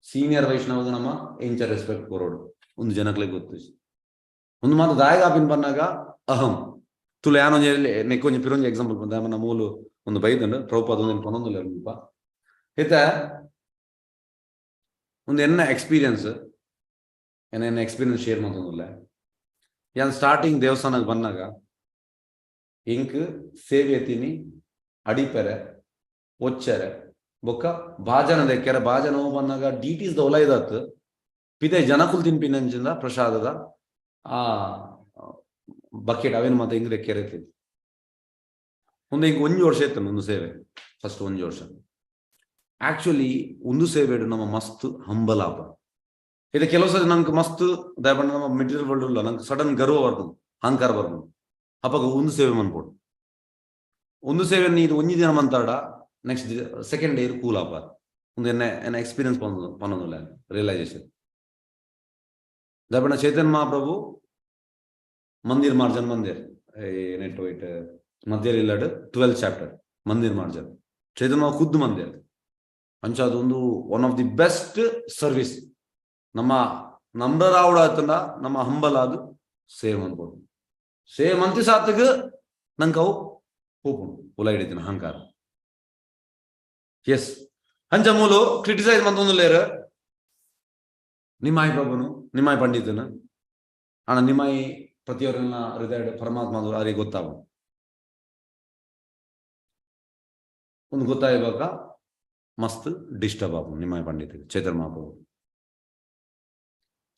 A: ಸೀನಿಯರ್ ವೈಷ್ಣವ ನಮ್ಮ ಎಂಚ ರೆಸ್ಪೆಕ್ಟ್ ಕೊರೋಡು ಒಂದು ಜನಕ್ಲೆ ಗೊತ್ತು ಒಂದು ಮಾತು ದಾಯಗಾಪಿನ ಬಂದಾಗ ಅಹಂ ತುಲ ಯಾನೊಂಜಿ ನೆಕ್ಕೊಂಜಿ ಪಿರೊಂಜಿ ಎಕ್ಸಾಂಪಲ್ ಬಂದ ನಮ್ಮ ಮೂಲು ಒಂದು ಬೈದಂಡು ಪ್ರಭುಪಾದ ಒಂದು ಪನ್ನೊಂದು ರೂಪ ಇತ್ತ ಒಂದು ಎನ್ನ ಎಕ್ಸ್ಪೀರಿಯನ್ಸ್ ಎನ್ನ ಎಕ್ಸ್ಪೀರಿಯನ್ಸ್ ಶೇರ್ ಮಾಡ್ತಂದಿಲ್ಲ ಯಾನ್ ಸ್ಟಾರ್ಟಿಂಗ್ ದೇವಸ್ಥಾನಕ್ಕೆ ಬಂದಾಗ ಇಂಕ್ ಸೇವೆ ತಿನಿ ಅಡಿಪೆರೆ ಒಚ್ಚರೆ ಬೊಕ್ಕ ಭಾಜನ ದೆಕ್ಕೆರೆ ಭಾಜನ ಬಂದಾಗ ಡಿಟಿಸ್ the ಒಲ ಇದಾತ್ ಪಿದೆ ಜನಕುಲ್ ತಿನ್ಪಿನಂಚಿಂದ ಪ್ರಸಾದದ ಆ ಬಕೆಟ್ ಅವೇನು ಮತ್ತೆ ಹಿಂಗ್ ದೆಕ್ಕೆರೆ ತಿನ್ ಒಂದು ಹಿಂಗ್ ಒಂಜಿ ವರ್ಷ ಇತ್ತು ಒಂದು ಸೇವೆ ಫಸ್ಟ್ ಒಂಜಿ ವರ್ಷ ಆಕ್ಚುಲಿ ಒಂದು ಸೇವೆ ನಮ್ಮ ಮಸ್ತ್ ಹಂಬಲ್ ಆಪ ಇದು ಕೆಲವು ಸಲ ನಂಗೆ ಮಸ್ತ್ ದಯಪಂಡ ನಮ್ಮ ಮೆಟೀರಿಯಲ್ ವರ್ಲ್ಡ್ ಇಲ್ಲ ನಂಗೆ ಸಡನ್ ಗರ್ವ ಬರ್ಬೋದು ಅಹಂಕಾರ ಬರ್ಬೋದು ಅಪ್ಪಾಗ ಒಂದು ಸೇವೆ ಮನ್ಪೋಡು ಒಂದು ಸೇವೆ ಇದು ಒಂಜಿ ದಿನ ಮಂತಾಡ ನೆಕ್ಸ್ಟ್ ಸೆಕೆಂಡ್ ಇಯರ್ ಕೂಲ್ ಆಪ ಒಂದು ಎನ್ನ ಎನ್ನ ಎಕ್ಸ್ಪೀರಿಯನ್ಸ್ ಪನ್ನೊಂದು ಪನ್ನೊಂದಿಲ್ಲ ರಿಯಲೈಸೇಷನ್ ದಯಪಂಡ ಚೈತನ್ಯ ಮಹಾಪ್ರಭು ಮಂದಿರ್ ಮಾರ್ಜನ್ ಮಂದಿರ್ ನೆಟ್ ವೈಟ್ ಮಧ್ಯದಲ್ಲಿ ಇಲ್ಲಡು 12 ಚಾಪ್ಟರ್ ಮಂದಿರ್ ಮಾರ್ಜನ್ ಚೈತನ್ಯ ಖುದ್ದು ಮಂದಿರ್ ಅಂಚ ಅದೊಂದು one of the best service ನಮ್ಮ ನಮ್ರರಾವಡ ಆತಂಡ ನಮ್ಮ ಹಂಬಲ್ ಅದು ಸೇವ್ ಅನ್ಬೋದು ಸೇವ್ ಅಂತಿ ಸಾತಗ ನಂಗೆ ಅವು ಹೋಪುಂಡು ಉಲ ಹಿಡಿತೀನಿ ಅಹಂಕಾರ ಎಸ್ ಅಂಚ ಮೂಲು ಕ್ರಿಟಿಸೈಸ್ ಮಂತೊಂದು ನಿಮ್ಮಾಯಿ ಪ್ರಭುನು ನಿಮ್ಮಾಯಿ ಪಂಡಿತನು ಅಣ್ಣ ನಿಮ್ಮಾಯಿ ಪ್ರತಿಯೊಬ್ಬರನ್ನ ಹೃದಯ ಪರಮಾತ್ಮ ಅವರಿಗೆ ಗೊತ್ತಾಗ ಒಂದು ಗೊತ್ತಾಗಬೇಕ ಮಸ್ತ್ ಡಿಸ್ಟರ್ಬ್ ಆಪು ನಿಮ್ಮಾಯಿ ಪಂಡಿತ ಚೈತನ್ಯ ಮಹಾಪ್ರಭು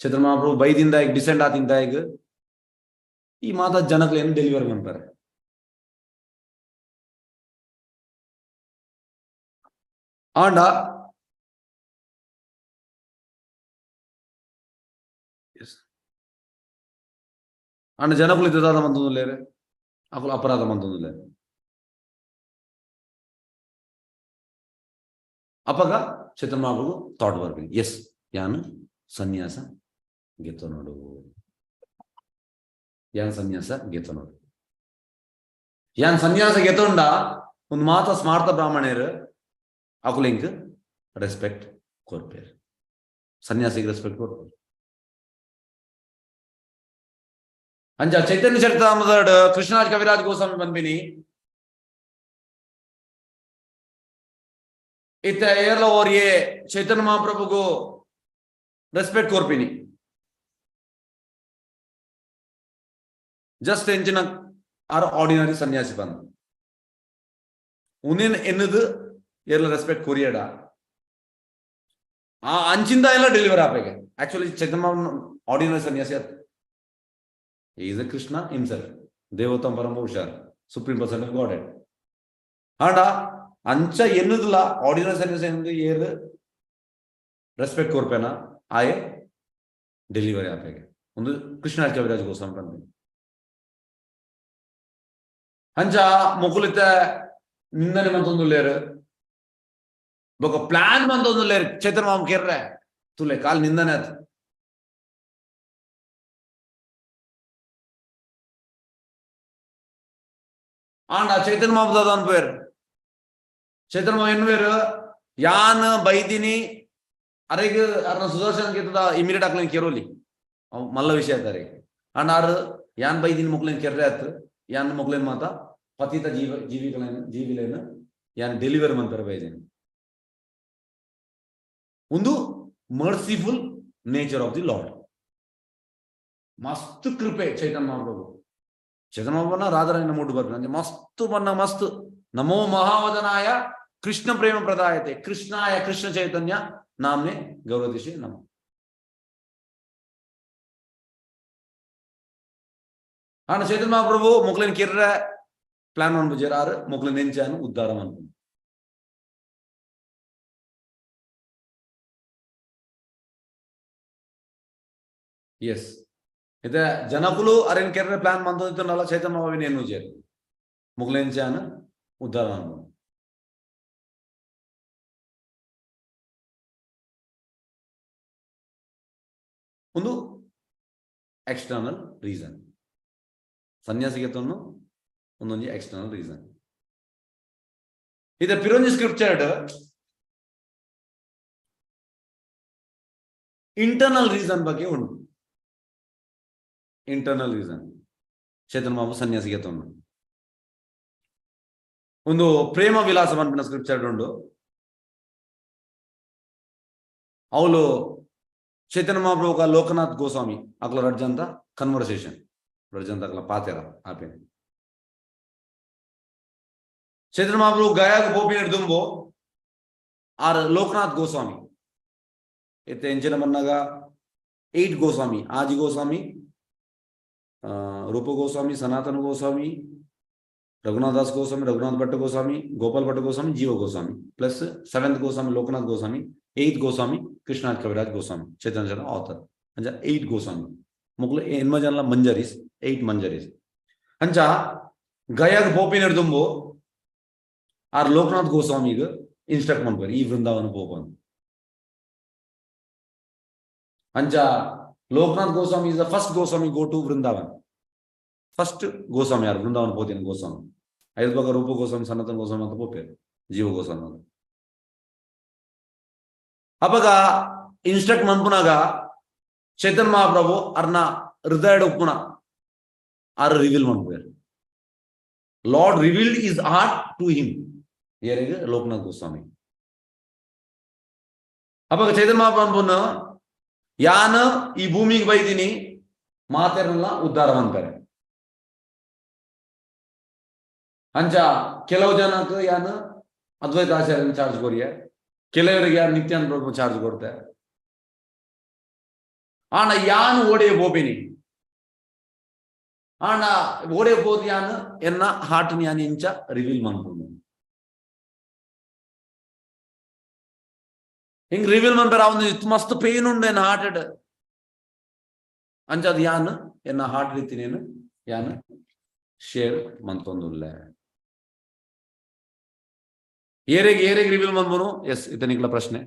A: ಚೈತನ್ಯ ಮಹಾಪ್ರಭು ಬೈದಿಂದ ಈಗ ಡಿಸೆಂಡ್ ಆತಿಂದ ಈಗ ಈ ಮಾತಾ ಜನಗಳು ಡೆಲಿವರ್ ಮಾಡ್ತಾರೆ ಆಂಡ ಅಂಡ ಜನಕುಲು ಇದ್ದದಾದ ಮಂತೊಂದುಲ್ಲೇರೆ ಅಕುಲು ಅಪರಾಧ ಮಂತೊಂದುಲ್ಲೇರೆ ಅಪಗ ಚೈತನ್ಯ ಮಹಾಪ್ರಭು ಥಾಟ್ ಬರ್ಬೇಕು ಎಸ್ ಯಾನು ಸನ್ಯಾಸ ಗೆತ್ತ ನೋಡು ಯಾನ್ ಸನ್ಯಾಸ ಗೆತ್ತ ನೋಡು ಯಾನ್ ಸನ್ಯಾಸ ಗೆತ್ತೊಂಡ ಒಂದು ಮಾತ ಸ್ಮಾರ್ಥ ಬ್ರಾಹ್ಮಣರು ಅಕುಲು ಇಂಕ್ ರೆಸ್ಪೆಕ್ಟ್ ಕೊರ್ಪೇರು ಸನ್ಯಾಸಿಗೆ ರೆಸ್ಪೆಕ್ಟ್ ಕೊರ್ಪೇರು ಅಂಚ ಚೈತನ್ಯ ಚರಿತಾಮೃತಡ್ ಕೃಷ್ಣರಾಜ್ ಕವಿರಾಜ್ ಗೋಸ್ವಾಮಿ ಬಂದ್ಬಿನಿ ಇತ್ತ ಏರ್ಲ ಓರಿಯೇ ಚೈತನ್ಯ ಮಹಾಪ್ರಭುಗು ರೆಸ್ಪೆಕ್ಟ್ ಕೊರ್ಪಿನಿ ಜಸ್ಟ್ ಎಂಚಿನ ಆರ್ ಆರ್ಡಿನರಿ ಸನ್ಯಾಸಿ ಬಂದ ಉನೇನ್ ಎನ್ನದು ಏರ್ಲ ರೆಸ್ಪೆಕ್ಟ್ ಕೊರಿಯಡ ಆ ಅಂಚಿಂದ ಎಲ್ಲ ಡೆಲಿವರ್ ಆಪೇಗೆ ಆಕ್ಚುಲಿ ಚೈತನ್ಯ ಆರ್ಡಿನರಿ ಸನ್ಯಾಸಿ is a Krishna himself ದೇವೋತ್ತಮ ಪರಮ ಪುರುಷ ಸುಪ್ರೀಂ ಪರ್ಸನ್ ಆಫ್ ಗಾಡ್ ಆಂಡ ಅಂಚ ಎನ್ನುದಿಲ್ಲ ಆರ್ಡಿನರಿ ಸನ್ಯಾಸಿ ಎನ್ನದು ಏರ್ ರೆಸ್ಪೆಕ್ಟ್ ಕೊರ್ಪೇನ ಆಯೆ ಡೆಲಿವರಿ ಆಪೇಗೆ ಒಂದು ಕೃಷ್ಣ ಕವಿರಾಜ್ ಗೋಸ್ವಾಮಿ ಬಂದ ಅಂಚ ಮೊಕುಲಿತ ನಿಂದನೆ ಮಂತೊಂದುಲ್ಲೇರು ಬೊಕ ಪ್ಲಾನ್ ಮಂತೊಂದುಲ್ಲೇರು ಚೇತನ್ ಮಾಮ ಕೇರ್ರೆ ತುಲೆ ಕಾಲ್ ನಿಂದನೆ ಆತು ಆಂಡ ಚೈತನ್ಯ ಮಹಾಪ್ರಭು ಅನ್ಪೇರ್ ಚೈತನ್ಯ ಮಹಾಪ್ರಭು ಎನ್ನುವೇರು ಯಾನ್ ಬೈದಿನಿ ಅರೆಗ್ ಅರ್ನ ಸುದರ್ಶನ್ ಕೇತದ ಇಮಿಡಿಯೇಟ್ ಆಕ್ಲೇನ್ ಕೆರೋಲಿ ಅವ್ ಮಲ್ಲ ವಿಷಯ ಆತಾರೆ. ಅಂಡ್ ಆರ್ ಯಾನ್ ಬೈದಿನಿ ಮೊಕ್ಲೇನ್ ಕೆರ್ರೆ ಆತ್ ಯಾನ್ ಮೊಕ್ಲೇನ್ ಮಾತ ಪತಿತ ಜೀವ ಜೀವಿಗಳೇನ ಜೀವಿಲೇನ ಯಾನ್ ಡೆಲಿವರ್ ಮಂತರ ಬೈದಿನಿ. ಒಂದು merciful nature of the lord. ಮಸ್ತ್ ಕೃಪೆ ಚೈತನ್ಯ ಮಹಾಪ್ರಭು. ಚೈತನ್ಯ ಮಹಾಪ್ರಭುನ ರಾಧಾರಾಣಿನ ಮೂಡು ಬರ್ಪುನ ಮಸ್ತ್ ಬನ್ನ ಮಸ್ತ್ ನಮೋ ಮಹಾವದನಾಯ ಕೃಷ್ಣ ಪ್ರೇಮ ಪ್ರದಾಯತೆ ಕೃಷ್ಣಾಯ ಕೃಷ್ಣ ಚೈತನ್ಯ ನಾಮ್ನೆ ಗೌರದಿಶೆ ನಮ. ಆಂಡ ಚೈತನ್ಯ ಮಹಾಪ್ರಭು ಮೊಕ್ಲೇನ್ ಕಿರ್ರೆ ಪ್ಲಾನ್ ಮನ್ಪುಜೆರ್ ಆರ್ ಮೊಕ್ಲೇನ್ ನೆಂಚಾನು ಉದ್ಧಾರ ಮನ್ಪುನು. ಎಸ್ ಇತ್ತೆ ಜನಕುಲು ಅರೆನ್ ಕೆರ್ರೆ ಪ್ಲಾನ್ ಮಂತೊಂದಿತ್ತುಂಡಲ ಚೈತನ್ಯ ಮಹಾಪ್ರಭು ಎನ್ನುಜೆರ್ ಮೊಕ್ಲೆಂಚಾನು ಉದ್ಧಾರ ಮನ್ಪುನು. ಒಂದು ಎಕ್ಸ್ಟರ್ನಲ್ ರೀಸನ್ ಸನ್ಯಾಸಿಗೆ ತೊನ್ನು ಒಂದೊಂದು ಎಕ್ಸ್ಟರ್ನಲ್ ರೀಸನ್. ಇದು ಪಿರೊಂಜಿ ಸ್ಕ್ರಿಪ್ಚರ್ಡ್ ಇಂಟರ್ನಲ್ ರೀಸನ್ ಬಗ್ಗೆ ಉಂಟು. ಇಂಟರ್ನಲ್ ರೀಸನ್ ಚೇತನ್ ಬಾಬು ಸನ್ಯಾಸಿಗೆ ತೊನ್ನು ಒಂದು ಪ್ರೇಮ ವಿಲಾಸ ಪನ್ಪಿನ ಸ್ಕ್ರಿಪ್ಚರ್ ಉಂಡು. ಅವಳು ಚೈತನ್ಯ ಮಹಾಪ್ರಭು ಲೋಕನಾಥ್ ಗೋಸ್ವಾಮಿ ಅಕ್ಲ ರಡ್ಜಂತ ಕನ್ವರ್ಸೇಷನ್ ರಡ್ಜಂತ ಅಕ್ಲ ಪಾತೆರ ಆಪೆ. ಚೈತನ್ಯ ಮಹಾಪ್ರಭು ಗಯಾಗ ಪೋಪಿನ ದುಂಬೋ ಆರ್ ಲೋಕನಾಥ್ ಗೋಸ್ವಾಮಿ ಇತ್ತೆ ಎಂಚಿನ ಬನ್ನಾಗ 8 ಗೋಸ್ವಾಮಿ ಆಜಿ ಗೋಸ್ವಾಮಿ ರೂಪ ಗೋಸ್ವಾಮಿ ಸನಾತನ ಗೋಸ್ವಾಮಿ ರಘುನಾಥ ದಾಸ್ ಗೋಸ್ವಾಮಿ ರಘುನಾಥ್ ಭಟ್ಟ ಗೋಸ್ವಾಮಿ ಗೋಪಾಲ್ ಭಟ್ಟ ಗೋಸ್ವಾಮಿ ಜೀವ Goswami plus 7th Goswami Lokanath Goswami 8th Goswami Krishnaraj Kaviraj Goswami Chaitanya Charitamrita author ಅಂಚ 8 ಗೋಸ್ವಾಮಿ ಮೊಕ್ಲು ಎನ್ಮ ಜನಲ ಮಂಜರೀಸ್ 8 ಮಂಜರೀಸ್ ಅಂಚ ಗಯಾಗ ಪೋಪಿನ ದುಂಬು ಆರ್ ಲೋಕನಾಥ್ ಗೋಸ್ವಾಮಿಗ್ ಇನ್ಸ್ಟ್ರಕ್ಟ್ ಮನ್ಪುವೆರ್ ಈ ವೃಂದಾವನ ಪೋಪನ್. ಅಂಚ Lokanath Goswami is the first Goswami go to Vrindavan. First Goswami ಯಾರು ವೃಂದಾವನ ಪೋತಿನ ಗೋಸ್ವಾಮಿ. ಐದು ಭಾಗ ರೂಪ ಗೋಸ್ವಾಮಿ ಸನಾತನ ಗೋಸ್ವಾಮಿ ಅಂತ ಪೋಪೇರು ಜೀವ ಗೋಸ್ವಾಮಿ ಅಂತ. ಅಪಗ ಇನ್ಸ್ಟ್ರಕ್ಟ್ ಮನ್ಪುನಾಗ ಚೈತನ್ಯ ಮಹಾಪ್ರಭು ಅರ್ನ ಹೃದಯದ ಉಪ್ಪುನ ಆರ್ ರಿವೀಲ್ ಮನ್ಪುವೇರು. Lord revealed his heart to him ಏರೆಗ್ ಲೋಕನಾಥ್ ಗೋಸ್ವಾಮಿ. ಅಪಗ ಚೈತನ್ಯ ಮಹಾಪ್ರಭು ಅನ್ಪುನ ಯಾನ್ ಈ ಭೂಮಿಗೆ ಬೈದಿನಿ ಮಾತೆರನ್ನೆಲ್ಲ ಉದ್ಧಾರ ಅಂತಾರೆ. ಅಂಚ ಕೆಲವು ಜನಕ್ಕೆ ಯಾನ್ ಅದ್ವೈತ ಆಚಾರ್ಯನ ಚಾರ್ಜ್ ಕೊರಿಯ, ಕೆಲವರಿಗೆ ಯಾರು ನಿತ್ಯಾನಂದ ಪ್ರಭು ಚಾರ್ಜ್ ಕೊಡ್ತೆ. ಆಂಡ ಯಾನ್ ಓಡೆ ಪೋಪಿನಿ ಆಂಡ ಓಡೆ ಪೋದು ಯಾನ್ ಎನ್ನ ಹಾರ್ಟ್ ಯಾನ್ ಇಂಚ ರಿವೀಲ್ ಮನ್ಪುಂಡು. ಹಿಂಗ್ ರಿವೀಲ್ ಮನ್ಪೇರ ಅವನು ಮಸ್ತ್ ಪೇನ್ ಉಂಡು ಎನ್ನ ಹಾರ್ಟೆಡ್. ಅಂಚ ಅದು ಯಾನ್ ಎನ್ನ ಹಾರ್ಟ್ ರೀತಿನೇನು ಯಾನ್ ಶೇರ್ ಮಂತೊಂದುಲ್ಲೆ. ಏರೆಗ್ ಏರೆಗ್ ರಿವೀಲ್ ಮನ್ಪುನು? ಎಸ್ ಇತನಿಕ್ಲ ಪ್ರಶ್ನೆ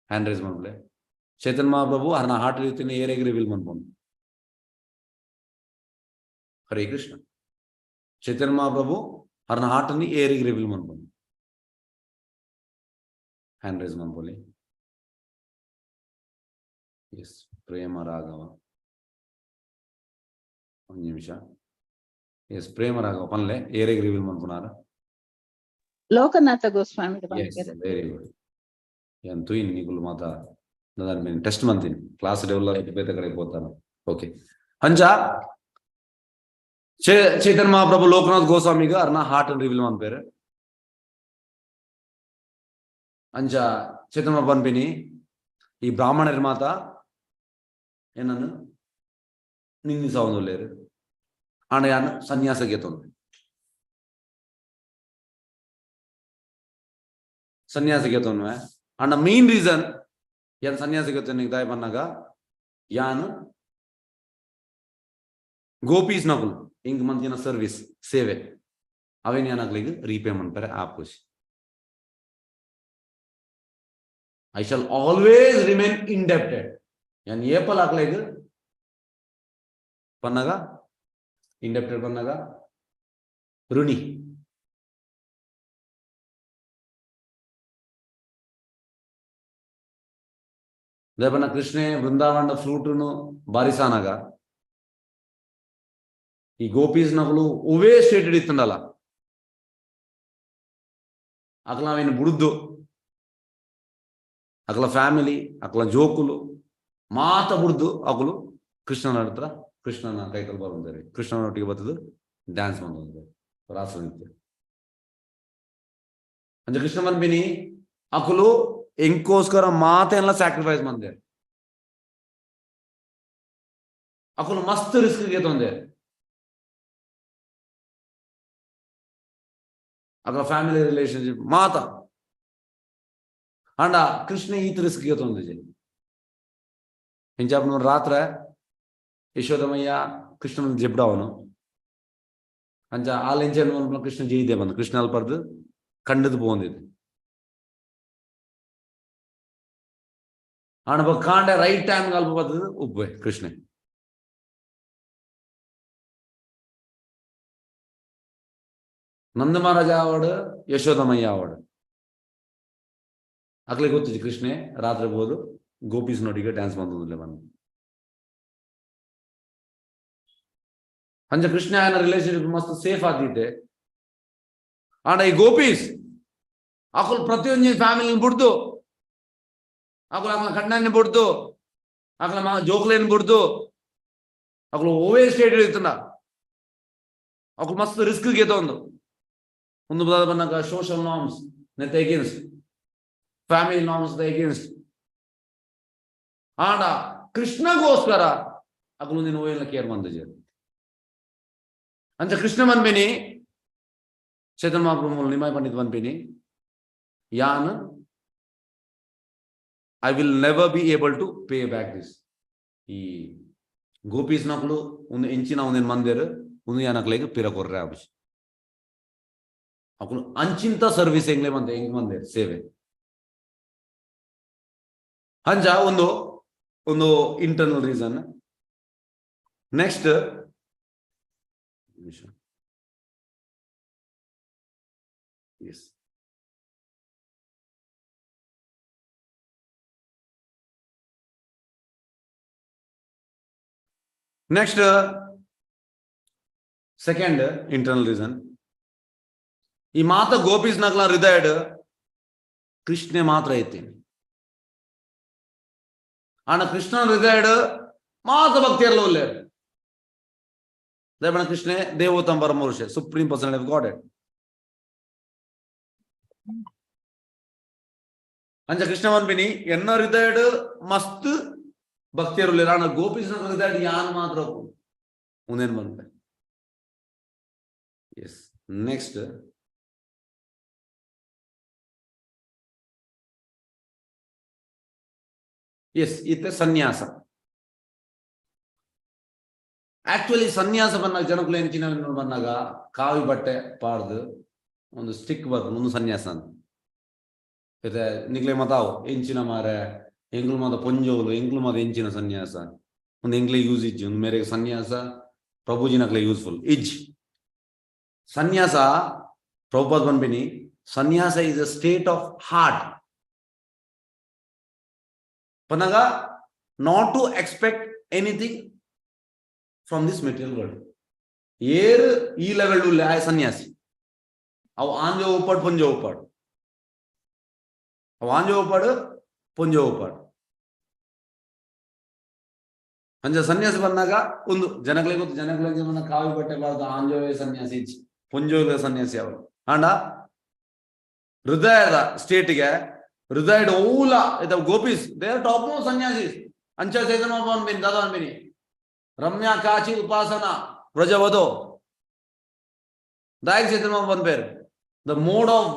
A: ಹ್ಯಾಂಡ್ ರೈಸ್ ಮನ್ಪುಲೆ. ಚೈತನ್ಯ ಮಹಾಪ್ರಭು ಅರ್ನ ಹಾರ್ಟ್ ರೀತಿನ ಏರೆಗ್ ರಿವೀಲ್ ಮನ್ಪುನು? ಹರೇ ಕೃಷ್ಣ. ಚೈತನ್ಯ ಮಹಾಪ್ರಭು ಅರ್ನ ಹಾರ್ಟ್ ನಿ ಏರೆಗ್ ರಿವೀಲ್ ಮನ್ಪುನು? ಹ್ಯಾಂಡ್ ರೈಸ್ ಮನ್ಪುಲೆ. ಎಸ್ ಪ್ರೇಮ ರಾಘವ ಒಂದು ನಿಮಿಷ. ಎಸ್ ಪ್ರೇಮ ರಾಘವ ಪನ್ಲೆ ಏರೆಗ್ ರಿವೀಲ್ ಮನ್ಪುನಾರ?
F: Lokanatha Goswami.
A: Yes, very good. ಏನ್ ತುಯಿನ್ ನಿಕುಲು ಮಾತ ನಾನು ಟೆಸ್ಟ್ ಮಂತೀನಿ ಕ್ಲಾಸ್ ಡೆವಲಪ್ ಬೇತೆ ಕಡೆ ಪೋತಾನ. ಓಕೆ ಅಂಚ ಚೈತನ್ಯ ಮಹಾಪ್ರಭು ಲೋಕನಾಥ್ ಗೋಸ್ವಾಮಿಗ ಅರ್ನ ಹಾರ್ಟ್ ರಿವೀಲ್ ಮನ್ಪೇರು. ಅಂಚ ಚೈತನ್ಯ ಮಹಾಪ್ರಭು ಅನ್ಪಿನಿ ಈ ಬ್ರಾಹ್ಮಣರ ಮಾತ ಏನನ್ನು ನಿಂದಿಸವೊಂದುಲ್ಲೇರು ಆಂಡ ಯಾನ್ ಸನ್ಯಾಸಕ್ಕೆ ತೊಂದ್ರೆ ಸನ್ಯಾಸಿಗೆ ತೊನ್ವೆ. ಅಂಡ ಮೇನ್ ರೀಸನ್ ಯಾನ್ ಸನ್ಯಾಸಿಗೆ ತೊನ್ನೆ ದಾಯ ಬನ್ನಾಗ ಯಾನ್ ಗೋಪೀಸ್ ನಕುಲು ಹಿಂಗ್ ಮಂತಿನ ಸರ್ವಿಸ್ ಸೇವೆ ಅವೇನ್ ಯಾನಾಗ್ಲಿಗೆ ರೀಪೇ ಮನ್ಪರೆ ಆಪುಜಿ. I shall always remain indebted. ಯಾನ್ ಏಪಲ್ ಆಕ್ಲೆಗ್ ಪನ್ನಾಗ ಇಂಡೆಪ್ಟೆಡ್ ಪನ್ನಾಗ ಋಣಿ ದೇಪನ ಕೃಷ್ಣೆ ವೃಂದಾವನ ಫ್ಲೂಟುನು ಬಾರಿಸಾನಾಗ ಈ ಗೋಪೀಸ್ ನಕಲು ಒವೇ ಸ್ಟೇಟ್ ಇತ್ತಂಡಲ್ಲ ಅಕಲ ಅವೇನು ಬುಡ್ದು ಅಕಲ ಫ್ಯಾಮಿಲಿ ಅಕಲ ಜೋಕುಲು ಮಾತ ಬುಡ್ದು ಅಕಲು ಕೃಷ್ಣನ ಹತ್ರ ಕೃಷ್ಣನ ಕೈಕಲ್ ಬಂದರೆ ಕೃಷ್ಣನೊಟ್ಟಿಗೆ ಬರ್ತದೆ ಡ್ಯಾನ್ಸ್ ಬಂದ್ರೆ ರಾಸನೃತ್ಯ. ಅಂದ್ರೆ ಕೃಷ್ಣ ಬಂದ್ಬಿನಿ ಅಕಲು ಎಂಕೋಸ್ಕರ ಮಾತೆಲ್ಲ ಸ್ಯಾಕ್ರಿಫೈಸ್ ಬಂದೆ ಅಕಲು ಮಸ್ತ್ ರಿಸ್ಕ್ ತೊಂದೆ ಅಕಲ ಫ್ಯಾಮಿಲಿ ರಿಲೇಶನ್ಶಿಪ್ ಮಾತ ಅಂಡ ಕೃಷ್ಣ ಈತ ರಿಸ್ಕ್ ತೊಂದೆ. ಇಂಚಾಪ್ನ ರಾತ್ರೆ ಯಶೋದಮಯ್ಯ ಕೃಷ್ಣನ ಜೆಬ್ಡವನು ಅಂಚ ಆಲೆಂಚ ಕೃಷ್ಣ ಜೈದೆ ಬಂದು ಕೃಷ್ಣ ಅಲ್ಪರ್ದು ಕಂಡದು ಪೋಂದಿದೆ. ಆಣ ಕಾಂಡೆ ರೈಟ್ ಟೈಮ್ ಅಲ್ಪ ಬರ್ತದೆ ಉಪ್ಪೆ ಕೃಷ್ಣ. ನಂದ ಮಹಾರಾಜ ಆವಡು ಯಶೋದಮಯ್ಯ ಆವಡು ಅಕ್ಲೆ ಗೊತ್ತಿತ್ತು ಕೃಷ್ಣೆ ರಾತ್ರಿ ಹೋದು ಗೋಪೀಸ್ ನೋಡಿಗೆ ಡ್ಯಾನ್ಸ್ ಬಂದಿಲ್ಲ ಬಂದು. ಅಂಜ ಕೃಷ್ಣ ಆಯನ ರಿಲೇಶನ್ಶಿಪ್ ಮಸ್ತ್ ಸೇಫ್ ಆದಿದ್ದೆ. ಆಂಡ ಈ ಗೋಪೀಸ್ ಅಕುಲ್ ಪ್ರತಿಯೊಂದು ಫ್ಯಾಮಿಲಿ ಬಿಡ್ದು ಅಕುಲ್ ಅಕಲ ಕಣ್ಣನ್ನು ಬಿಡ್ದು ಅಕಲ ಮಾ ಜೋಕ್ಲೇನ್ ಬಿಡ್ದು ಅಕುಲು ಓವೇ ಸ್ಟೇಟ್ ಇರ್ತಂಡ ಅಕುಲ್ ಮಸ್ತ್ ರಿಸ್ಕ್ ಗೆತ್ತೊಂದು ಒಂದು ಬಂದಾಗ ಸೋಷಿಯಲ್ ನಾರ್ಮ್ಸ್ ನೆತ್ತ ಎಗೇನ್ಸ್ಟ್ ಫ್ಯಾಮಿಲಿ ನಾರ್ಮ್ಸ್ ಎಗೇನ್ಸ್ಟ್. ಆಂಡ ಕೃಷ್ಣಗೋಸ್ಕರ ಅಕುಲು ನೀನು ಓಯಲ್ಲ ಕೇರ್ ಬಂದ. ಅಂಚ ಕೃಷ್ಣ ಮನ್ಪಿನಿ ಚೇತನ್ ಮಹಾಪ್ರಭು ನಿಮಾಯ್ ಪಂಡಿತ್ ಮನ್ಪಿನಿ ಯಾನ್ I will never be able to pay back this. ಈ ಗೋಪೀಸ್ ನಕಲು ಒಂದು ಎಂಚಿನ ಒಂದೇನು ಮಂದಿರ ಒಂದು ಯಾನಕ್ಲೇಗ ಪಿರ ಕೊರ್ರೆ ಆಬಿ ಅಕುಲು ಅಂಚಿಂತ ಸರ್ವಿಸ್ ಎಂಗ್ಲೆ ಬಂದೆ ಹೆಂಗ್ ಬಂದೆ ಸೇವೆ. ಅಂಜ ಒಂದು ಒಂದು internal reason. Next S next second internal reason. ಈ ಮಾತ ಗೋಪೀಸ್ ನಕಲ ಹೃದಯಡ್ ಕೃಷ್ಣೆ ಮಾತ್ರ ಐತಿ. ಆಣ ಕೃಷ್ಣನ ಹೃದಯಡ್ ಮಾತ ಭಕ್ತಿಯಲ್ಲ ಉಲ್ಲೆ ದೇವಣ ಕೃಷ್ಣೆ ದೇವೋತ್ತಮ ಪರಮಪುರುಷ supreme person of god. ಅಂಚ ಕೃಷ್ಣ ಮನ್ಪಿನಿ ಎನ್ನ ಹೃದಯಡ್ ಮಸ್ತ್ ಭಕ್ತಿಯರುಲ್ಲೆ ಆಣ ಗೋಪೀಸ್ ನಕಲ ಹೃದಯಡ್ ಯಾನ್ ಮಾತ್ರ ಉಂದೇನ್ ಬಂದೆ. ಎಸ್ ನೆಕ್ಸ್ಟ್ ಎಸ್ ಇತ್ತೆ ಸನ್ಯಾಸ. ಆಕ್ಚುಲಿ ಸನ್ಯಾಸ ಬಂದಾಗ ಜನಕುಲು ಏನು ಚಿನ್ನ ಬಂದಾಗ ಕಾವಿ ಬಟ್ಟೆ ಪಾಡ್ದು ಒಂದು ಸ್ಟಿಕ್ ಬರ್ತದೆ ಒಂದು ಸನ್ಯಾಸ ಅಂತ. ಇತ್ತೆ ನಿಕ್ಲೆ ಮತಾವು ಎಂಚಿನ ಮಾರೆ ಎಂಗ್ಲು ಮಾತ ಪೊಂಜೋಲು ಎಂಗ್ಲು ಮಾತ ಎಂಚಿನ ಸನ್ಯಾಸ ಒಂದು ಎಂಗ್ಲೆ ಯೂಸ್ ಇಜ್ಜಿ ಒಂದು ಮೇರೆ ಸನ್ಯಾಸ ಪ್ರಭುಜಿನಕ್ಲೆ ಯೂಸ್ಫುಲ್ ಇಜ್ ಸನ್ಯಾಸ. ಪ್ರಭುಪಾದ್ ಬಂದ್ಬಿನಿ ಸನ್ಯಾಸ is a state of heart. ಪನಗ not to expect anything from this material world. ಏರ್ ಈ ಲೆವೆಲ್ ಉಲ್ಲೆ ಆಯ ಸನ್ಯಾಸಿ ಅವು ಆಂಜೋ ಉಪ್ಪಾಡು ಪೊಂಜೋ ಉಪ್ಪಾಡು ಅವು ಆಂಜೋ ಉಪ್ಪಾಡು ಪೊಂಜೋ ಉಪ್ಪಾಡು. ಅಂಜ ಸನ್ಯಾಸಿ ಬಂದಾಗ ಒಂದು ಜನಗಳಿಗೆ ಗೊತ್ತು ಜನಗಳಿಗೆ ಬಂದ ಕಾವಿ ಬಟ್ಟೆ ಬಾರ್ದು ಆಂಜೋವೇ ಸನ್ಯಾಸಿ ಪೊಂಜೋವೆ ಸನ್ಯಾಸಿ ಅವರು. ಆಂಡ ಹೃದಯದ ಸ್ಟೇಟ್ಗೆ ಹೃದಯದ ಓಲ ಇದ ಗೋಪೀಸ್ they are top most sanyasis. ಅಂಚ ಚೈತನ್ಯ ಅನ್ಬಿನಿ ದಾದಾ ಅನ್ಬಿನಿ ರಮ್ಯಾ ಕಾಚಿ ಉಪಾಸನಾ ವ್ರಜವದೋ ದಾಯಕ್ ಚೈತನ್ಯ ಬಂದ್ಬೇರ್ the mode of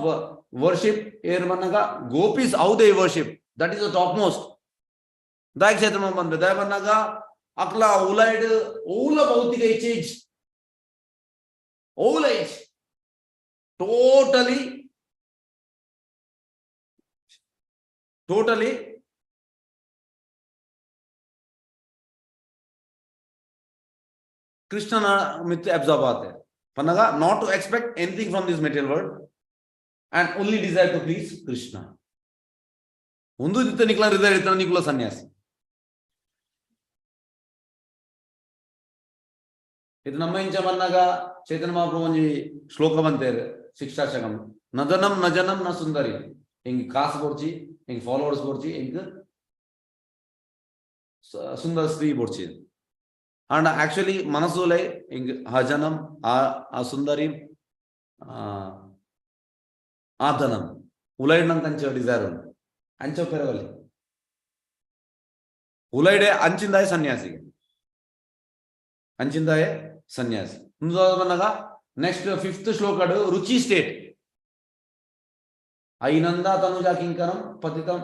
A: worship ಏರ್ ಬಂದಾಗ ಗೋಪೀಸ್ how they worship that is the top most. ದಾಯಕ್ ಚೈತನ್ಯ ಬಂದ್ಬೆ ದಾಯ ಬಂದಾಗ ಅಕ್ಲ ಉಲೈಡ್ ಓಲ ಭೌತಿಕ ಇಚ್ಛೆ ಓಲ ಇಚ್ಛೆ ಟೋಟಲಿ ಟೋಟಲಿ ಕೃಷ್ಣನ ಮಿತ್ ಅಬ್ಸಾರ್ಬ್ ಆತೆ. ಪನ್ನಗ not to expect anything from this material world and only desire to please Krishna. ಒಂದು ದಿತ್ತ ನಿಕ್ಲ ಹೃದಯ ಇರ್ತಾನೆ ನಿಕ್ಲ ಸನ್ಯಾಸಿ. ಇದು ನಮ್ಮ ಇಂಚ ಬಂದಾಗ ಚೈತನ್ಯ ಮಹಾಪ್ರಭು ಒಂಜಿ ಶ್ಲೋಕ ಬಂತೇರು ಶಿಕ್ಷಾಶಕಂ ನದನಂ ನಜನಂ ನ ಸುಂದರಿ ಎಂಗ್ ಕಾಸು ಬೊರ್ಚಿ ಎಂಗ್ ಫಾಲೋವರ್ಸ್ ಬೊರ್ಚಿ ಎಂಗ್ ಸುಂದರ ಸ್ತ್ರೀ ಬೊರ್ಚಿ ಅಂಡ್ ಆಕ್ಚುಲಿ ಮನಸ್ಸುಲೈ ಎಂಗ್ ಹಜನಂ ಆ ಆ ಸುಂದರಿ ಆ ಧನಂ ಉಲೈಡ್ ನಂಗೆ ಅಂಚ ಡಿಸೈರ್ ಉಂಟು ಅಂಚ ಪೆರವಲ್ಲಿ ಉಲೈಡೆ ಅಂಚಿಂದಾಯ ಸನ್ಯಾಸಿಗೆ ಅಂಚಿಂದಾಯ ಸನ್ಯಾಸಿ ಬಂದಾಗ ನೆಕ್ಸ್ಟ್ ಫಿಫ್ತ್ ಶ್ಲೋಕಡು ರುಚಿ ಸ್ಟೇಟ್ ಐನಂದ ತನುಜ ಕಿಂಕರಂ ಪತಿತಂ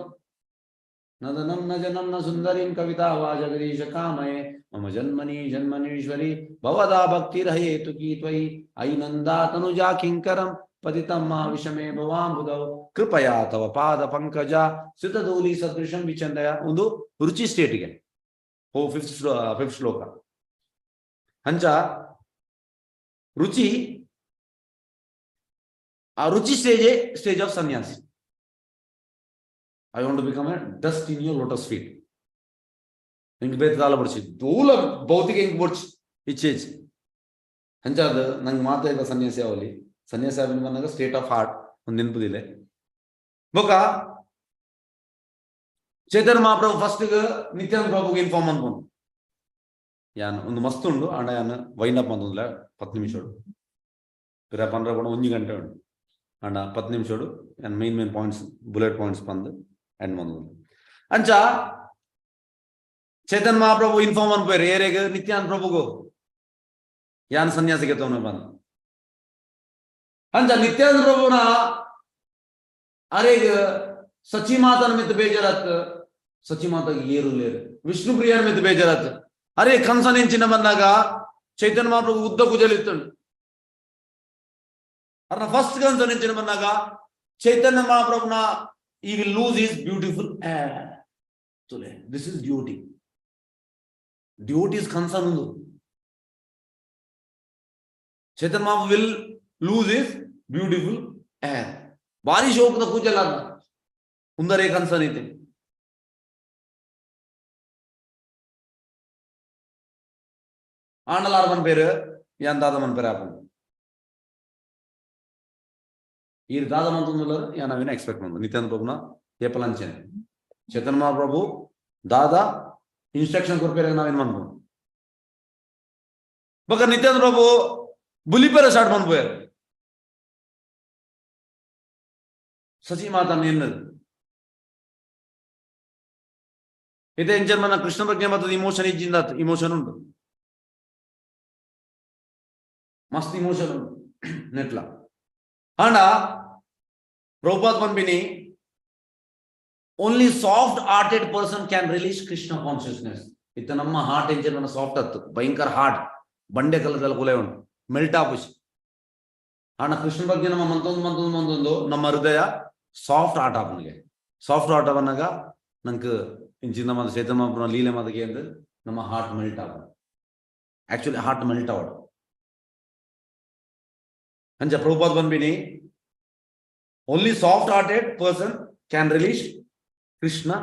A: ನದನಂ ನ ಜನಂ ನ ಸುಂದರೀಂ ಕವಿತಾ ವಾ ಜಗದೀಶ ಕಾಮಯೇ ಮಮ ಜನ್ಮನಿ ಜನ್ಮನೀಶ್ವರಿ ಭವದಾ ಭಕ್ತಿರಹೇತುಕಿ ತ್ವಯಿ ಐನಂದಾ ತನುಜಾ ಕಿಂಕರಂ ಪತಿತಂ ಮಾ ವಿಷಮೇ ಭವಾಂಬುದೌ ಕೃಪಯಾ ತವ ಪಾದ ಪಂಕಜ ಸಿತಧೂಲಿ ಸದೃಶಂ ವಿಚಂದಯ. ಒಂದು ರುಚಿ ಸ್ಟೇಟ್ಗೆ ಓ ಫಿಫ್ತ್ ಫಿಫ್ತ್ ಶ್ಲೋಕ. ಅಂಚ ರುಚಿ ಆ ರುಚಿ ಸ್ಟೇಜೇ stage of sanyasi. I want to become a dust in your lotus feet. ನಿಂಗೆ ಬೇರೆ ದಾಲ ಬಡ್ಸಿ ದೂಲ ಭೌತಿಕ ಹಿಂಗ್ ಬಡ್ಸಿ ಇಚ್ಛೇಜ್ ಅಂಚ ಅದು ನಂಗೆ ಮಾತಾ ಸನ್ಯಾಸಿ ಅವಲಿ ಸನ್ಯಾಸಿ ಆವಿನ ಬಂದಾಗ ಸ್ಟೇಟ್ ಆಫ್ ಹಾರ್ಟ್ ಒಂದು ನೆನಪುದಿಲ್ಲ. ಬೊಕ ಚೈತನ್ಯ ಮಹಾಪ್ರಭು ಫಸ್ಟ್ ನಿತ್ಯಾನಂದ ಪ್ರಭುಗೆ ಇನ್ಫಾರ್ಮ್ ಅನ್ಕೊಂಡು ಯಾನ್ ಒಂದು ಮಸ್ತ್ ಉಂಡು ಅಂಡ ಯಾನ್ ವೈಂಡ್ ಅಪ್ ಅಂತಂದ್ರೆ 10 ನಿಮಿಷಡು ಪಿರ ಪಂದ್ರ ಕೂಡ 1 ಗಂಟೆ ಉಂಡು ಅಂಡ 10 ನಿಮಿಷಡು ಯಾನ್ main main points bullet points ಬಂದು ಎಂಡ್ ಬಂದು ಅಂಚ ಚೈತನ್ಯ ಮಹಾಪ್ರಭು ಇನ್ಫಾರ್ಮ್ ಅನ್ಪೇರು ಏರೇಗ ನಿತ್ಯಾನಂದ ಪ್ರಭುಗು ಯಾನ್ ಸನ್ಯಾಸಿಗೆ ತವನ ಬಂದು ಅಂಚ ನಿತ್ಯಾನಂದ ಪ್ರಭುನ ಅರೇಗ ಸಚಿಮಾತನ ಮಿತ್ ಬೇಜಾರತ್ ಸಚಿಮಾತ ಏರು ಲೇರು ವಿಷ್ಣು ಪ್ರಿಯನ ಮಿತ್ ಬೇಜಾರತ್ ಅರೆ ಕಂಸನ ಎಂಚಿನ ಬಂದಾಗ ಚೈತನ್ಯ ಮಹಾಪ್ರಭು ಉದ್ದ ಕುಜಲಿತ್ತುಂಡು ಅರ್ನ ಫಸ್ಟ್ ಕಂಸನ ಎಂಚಿನ ಬಂದಾಗ ಚೈತನ್ಯ ಮಹಾಪ್ರಭುನ he will lose his beautiful hair. This is duty. Duty is concern. Chaitanya Mahaprabhu will lose his beautiful hair. ಬಾರಿ ಶೋಕದ ಕೂಜಲ ಉಂದರೆ ಕನ್ಸನ್ ಐತೆ. ಆಂಡಲಾರ್ ಮನ್ പേര് ಯಾನ್ ದಾದ ಮನ್ പേര് ಆಪುಂಡು ಈ ದಾದ ಮಂತಂದುಲ್ಲರ್ ಯಾನ್ ಅವಿನ ಎಕ್ಸ್ಪೆಕ್ಟ್ ಮಂದು ನಿತ್ಯಾನಂದ ಪ್ರಭುನ ಏಪಲಂಚನೆ ಚೈತನ್ಯ ಮಹಾಪ್ರಭು ದಾದಾ ಇನ್ಸ್ಟ್ರಕ್ಷನ್ ಕೊರ್ಪೇರೆ ನಾವೇನ್ ಮನ್ಪುಂಡು ಬೊಕ ನಿತ್ಯಾನಂದ ಪ್ರಭು ಬುಲಿಪೆರೆ ಸ್ಟಾರ್ಟ್ ಮನ್ಪುವೆರ್ ಸಚಿ ಮಾತಾನ ಎನ್ನದು ಇದೇ ಎಂಚನ್ ಮನ ಕೃಷ್ಣ ಪ್ರಜ್ಞೆ ಮಾತದ ಇಮೋಷನ್ ಇಜ್ಜಿಂದ ಇಮೋಷನ್ ಉಂಟು ಮಸ್ತ್ ಇಮೋಷನ್ ಉಂಟು ನೆಟ್ಲ ಆಂಡ Prabhupad ಪನ್ಪಿನಿ only soft hearted person can release Krishna consciousness. ಇತ್ತ ನಮ್ಮ ಹಾರ್ಟ್ ಎಂಚನ್ ಮನ ಸಾಫ್ಟ್ ಅತ್ತು ಭಯಂಕರ ಹಾರ್ಟ್ ಬಂಡೆ ಕಲ್ಲದಲ್ಲಿ ಕುಲೆ ಉಂಟು ಮೆಲ್ಟ್ ಆಪುಷ್ ಆಂಡ ಕೃಷ್ಣ ಬಗ್ಗೆ ನಮ್ಮ ಮಂತೊಂದು ಮಂತೊಂದು ಮಂತೊಂದು ನಮ್ಮ ಹೃದಯ ಸಾಫ್ಟ್ ಹಾರ್ಟ್ ಆಪನಿಗೆ ಸಾಫ್ಟ್ ಹಾರ್ಟ್ ಅವನಾಗ ನಂಗೆ ಇಂಚಿನ ನಮ್ಮ ಚೈತನ್ಯ ಮಹಾಪ್ರಭುನ ಲೀಲೆ ಮಾದಕ್ಕೆ ಅಂದ್ರೆ ನಮ್ಮ ಹಾರ್ಟ್ ಮೆಲ್ಟ್ ಆಪ ಆಕ್ಚುಲಿ ಹಾರ್ಟ್ ಮೆಲ್ಟ್ ಅವಡು ಅಂಚ Prabhupad ಬಂದ್ಬಿನಿ only soft hearted person can release Krishna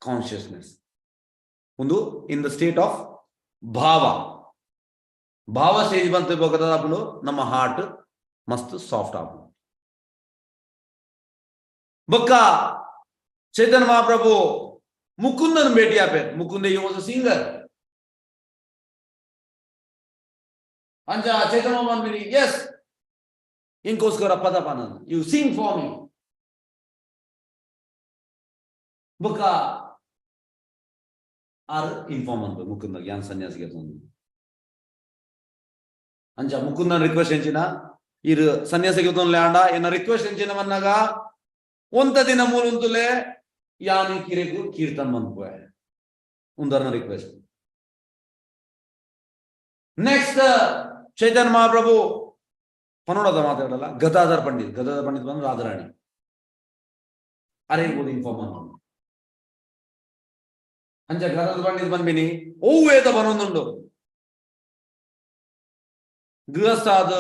A: consciousness. ಒಂದು ಇನ್ the state of ಭಾವ ಭಾವ ಸ್ಟೇಜ್ ಬಂತ ಬೋಕದಾಪುಂಡು ನಮ್ಮ ಹಾರ್ಟ್ ಮಸ್ತ್ ಸಾಫ್ಟ್ ಆಪುಂಡು. ಬೊಕ್ಕ ಚೈತನ್ಯ ಮಹಾಪ್ರಭು ಮುಕುಂದನ್ ಭೇಟಿ ಆಪೆ. Mukunda he was a singer. ಅಂಚ ಚೈತನ್ಯ ಮಹಾಪ್ರಭು ಎಸ್ ಇಂಕೋಸ್ಕರ ಪದ ಪನ you sing for me. ಬೊಕ್ಕ ಆರ್ ಇನ್ಫಾರ್ಮ್ ಅಂತ ಮುಕುಂದ ಯಾನ್ ಸನ್ಯಾಸಿಗೆ ತಂದು ಅಂಚ ಮುಕುಂದನ್ ರಿಕ್ವೆಸ್ಟ್ ಎಂಚಿನ ಇರು ಸನ್ಯಾಸಿಗೆ ಲ್ಯಾಂಡ ಎನ್ನ ರಿಕ್ವೆಸ್ಟ್ ಎಂಚಿನ ಮನ್ನಾಗ ಒಂತ ದಿನ ಮೂಲುಂತುಲೆ ಯಾನಿ ಕಿರೆಗು ಕೀರ್ತನ್ ಮನ್ಪುವೆ ಉಂದರ್ನ ರಿಕ್ವೆಸ್ಟ್. ನೆಕ್ಸ್ಟ್ ಚೈತನ್ಯ ಮಹಾಪ್ರಭು ಪನೋಡದ ಮಾತಾಡಲ್ಲ ಗದಾಧರ್ ಪಂಡಿತ್ ಗದಾಧರ್ ಪಂಡಿತ್ ಬಂದು ರಾಧಾರಾಣಿ ಅರೆ ಇರ್ಬೋದು ಇನ್ಫಾರ್ಮ್ ಅಂತ ಅಂಚ ಗದಾಧರ್ ಪಂಡಿತ್ ಬಂದ್ಬಿನಿ ಓ ವೇದ ಬನೊಂದುಂಡು ಗೃಹಸ್ಥ ಅದು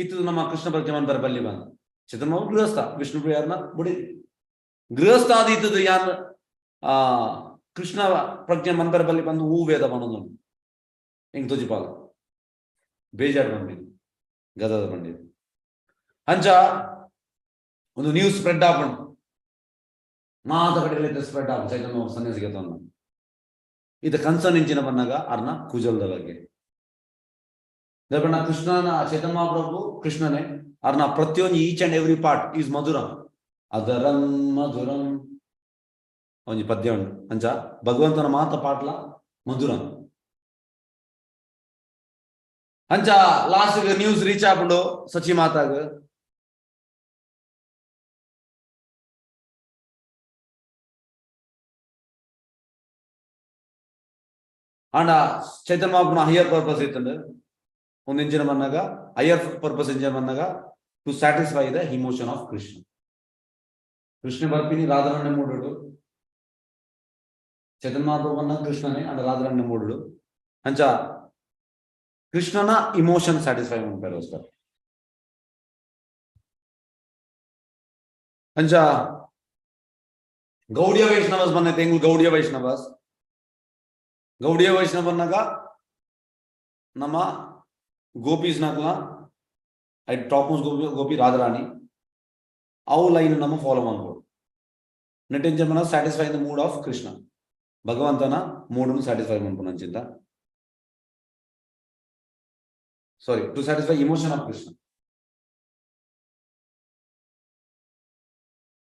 A: ಇತ್ತು ನಮ್ಮ ಕೃಷ್ಣ ಪ್ರಜ್ಞೆ ಬರ ಬಲ್ಲಿ ಬಂದ ಚೈತನ್ಯ ಮಹಾಪ್ರಭು ಗೃಹಸ್ಥ ವಿಷ್ಣು ಪ್ರಿಯಾರ್ನ ಬುಡಿ ಗೃಹಸ್ಥ ಅದು ಇತ್ತದು ಯಾನ್ ಆ ಕೃಷ್ಣ ಪ್ರಜ್ಞೆ ಮನ್ಬರ ಬಲ್ಲಿ ಬಂದು ಹೂ ವೇದ ಬನೊಂದುಂಡು ಹೆಂಗ್ ತುಜಿಪಾಲ ಬೇಜಾರ್ ಬಂದಿದ್ದು ಗದದ ಬಂದಿದ್ದು ಅಂಚ ಒಂದು ನ್ಯೂಸ್ ಸ್ಪ್ರೆಡ್ ಆಪುಂಡು ಮಾತ ಕಡೆ ಸ್ಪ್ರೆಡ್ ಆಪು ಚೈತನ್ಯ ಸನ್ಯಾಸಿಗೆ ತಂದ ಇದು ಕನ್ಸರ್ನ್ ಇಂಚಿನ ಬಂದಾಗ ಅರ್ನ ಕುಜಲ್ದ ಬಗ್ಗೆ. ದರ್ಪಣ ಕೃಷ್ಣನ ಚೈತನ್ಯ ಮಹಾಪ್ರಭು ಕೃಷ್ಣನೇ ಅರ್ನ ಪ್ರತಿಯೊಂದು each and every part is ಮಧುರಂ ಅದರಂ ಮಧುರಂ ಒಂಜಿ ಪದ್ಯ ಉಂಟು. ಅಂಚ ಭಗವಂತನ ಮಾತ ಪಾಟ್ಲ ಮಧುರಂ. ಅಂಚ ಲಾಸ್ಟ್ ನ್ಯೂಸ್ ರೀಚ್ ಆಪುಂಡು ಸಚಿ ಮಾತಾಗ. ಆಂಡ ಚೈತನ್ಯ ಮಹಾಪ್ರಭುನ ಹೈಯರ್ ಪರ್ಪಸ್ ಇತ್ತಂಡು ಒಂದು ಇಂಜಿನ ಬಂದಾಗ ಹೈಯರ್ ಪರ್ಪಸ್ ಇಂಜಿನ ಬಂದಾಗ to satisfy the emotion of Krishna. Krishna ಬರ್ಪಿನಿ ರಾಧಾರಣ್ಯ ಮೂಡುಡು ಚೈತನ್ಯ ಮಹಾಪ್ರಭು ಬಂದಾಗ ಕೃಷ್ಣನೇ ಅಂಡ ರಾಧಾರಣ್ಯ ಮೂಡುಡು. ಅಂಚ ಕೃಷ್ಣನ ಇಮೋಷನ್ ಸ್ಯಾಟಿಸ್ಫೈ ಮಾಡ್ತಾರೆ. ಅಂಚ ಗೌಡಿಯ ವೈಷ್ಣವಸ್ ಬಂದೈತೆ ಎಂಗ್ಲು ಗೌಡಿಯ ವೈಷ್ಣವಸ್. ಗೌಡಿಯ ವೈಷ್ಣವ ಬಂದಾಗ ನಮ್ಮ ಗೋಪೀಸ್ ನಾಕ್ಲ I top most Gopi Gopi Radharani ಅವು ಲೈನ್ ನಮ್ಮ ಫಾಲೋ ಮಾಡ್ಬೋದು. ನೆಟ್ engine satisfy the mood of Krishna ಭಗವಂತನ ಮೂಡನ್ನು ಸ್ಯಾಟಿಸ್ಫೈ ಮಾಡ್ಕೊಂಡು ಅಂಚಿಂತ sorry to satisfy emotion of Krishna.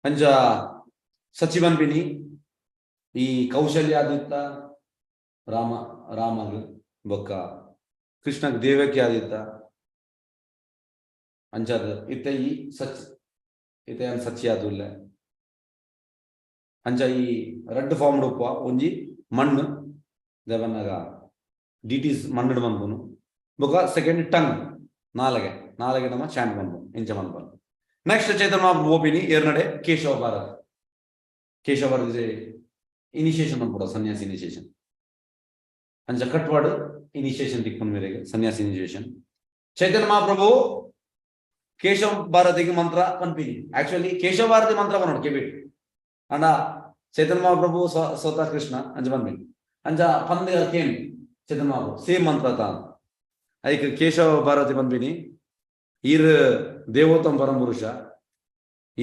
A: ಅಂಜ ಸಚಿವನ್ ಪಿನಿ ಈ ಕೌಶಲ್ಯಾದಿತ್ತ ರಾಮ ರಾಮಗ್ ಬೊಕ್ಕ ಕೃಷ್ಣಗ್ ದೇವಕಿ ಆದಿತ್ತ ಅಂಚಾದ ಇತ್ತೆ ಈ ಸಚ್ ಇತ್ತೆ ಅನ್ ಸಚಿ ಆದುಲ್ಲ. ಅಂಚ ಈ ರಡ್ಡ್ ಫಾರ್ಮ್ ಉಪ್ಪ ಒಂಜಿ ಮಣ್ಣು ದೇವನ್ನಾಗ ಡಿಟೀಸ್ ಮಣ್ಣು ಮನ್ಪುನು ಬೊಕ್ಕ ಸೆಕೆಂಡ್ ಟಂಗ್ ನಾಲಗೆ ನಾಲಗೆ ನಮ್ಮ ಚಾಂಟ್ ಮನ್ಪುನು ಇಂಚ ಮನ್ಪುನು. ನೆಕ್ಸ್ಟ್ ಚೈತನ್ಯ ಮಹಾಪ್ರಭು ಓಪಿನಿ ಏರ್ನಡೆ ಕೇಶವ ಭಾರತ್. ಕೇಶವ ಭಾರತ್ ಇನಿಷಿಯೇಷನ್ ಮನ್ಪುಡ ಸನ್ಯಾಸಿ ಇನಿಷಿಯೇಷನ್. ಅಂಚ ಕಟ್ವಾಡು ಇನಿಷಿಯೇಷನ್ ತಿಕ್ಪುನ್ ಮೇರೆಗೆ ಸನ್ಯಾಸಿ ಇನಿಷಿಯೇಷನ್. ಚೈತನ್ಯ ಮಹಾಪ್ರಭು ಕೇಶವ ಭಾರತಿಗೆ ಮಂತ್ರ ಪನ್ಪಿನಿ. ಆಕ್ಚುಲಿ ಕೇಶವ ಭಾರತಿ ಮಂತ್ರ ಬನ್ನೋಡು ಕೆಬಿಟ್ ಅಂಡ ಚೈತನ್ಯ ಮಹಾಪ್ರಭು ಸ್ವತಃ ಕೃಷ್ಣ ಅಂಚ ಬಂದ್ಬಿನಿ. ಅಂಚ ಪಂದ ಕೇಮ್ ಚೈತನ್ಯ ಮಹಾಪ್ರಭು ಸೇಮ್ ಮಂತ್ರ ತಾನ್ ಐಕ್ ಕೇಶವ ಭಾರತಿ ಬಂದ್ಬಿನಿ. ಈರ್ ದೇವೋತ್ತಮ ಪರಮ ಪುರುಷ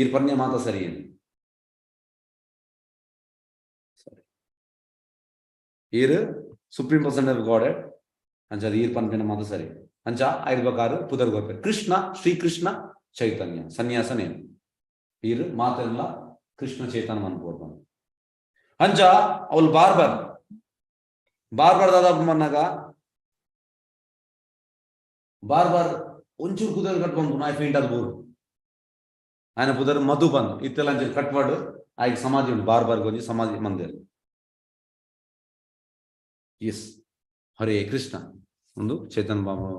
A: ಈರ್ ಪನ್ಯ ಮಾತ ಸರಿ ಏನು ಈರ್ ಸುಪ್ರೀಂ ಪರ್ಸನ್ ಆಫ್ ಗಾಡ್ ಅಂಚ ಅದು ಈರ್ ಪನ್ಪಿನ ಮಾತ ಸರಿ. ಅಂಚ ಐದು ಪುದರ್ ಗೋಪೆ ಕೃಷ್ಣ ಶ್ರೀಕೃಷ್ಣ ಚೈತನ್ಯ ಸನ್ಯಾಸ ನೇಮ್ ಈರ್ ಮಾತೆಲ್ಲ ಕೃಷ್ಣ ಚೈತನ್ಯ ಅನ್ಬೋದು. ಅಂಚ ಅವಳು ಬಾರ್ಬರ್ ಬಾರ್ಬರ್ ದಾದ ಮನ್ನಾಗ ಬಾರ್ಬರ್ ಒಂಚೂರು ಕುದರ್ ಕಟ್ಕೊಂಡು ನಾಯಿ ಫೇಂಟ್ ಅದು ಬೋರು ఆయన ಪುದರ್ ಮಧುಬನ್ ಇತ್ತೆಲ್ಲ ಅಂಚ ಕಟ್ವಾಡು ಆಯ್ಕೆ ಸಮಾಧಿ ಉಂಟು ಬಾರ್ಬರ್ ಗೊಂಜಿ ಸಮಾಧಿ ಮಂದಿರ. ಎಸ್ ಹರೇ ಕೃಷ್ಣ ಒಂದು ಚೇತನ್ ಬಾಬು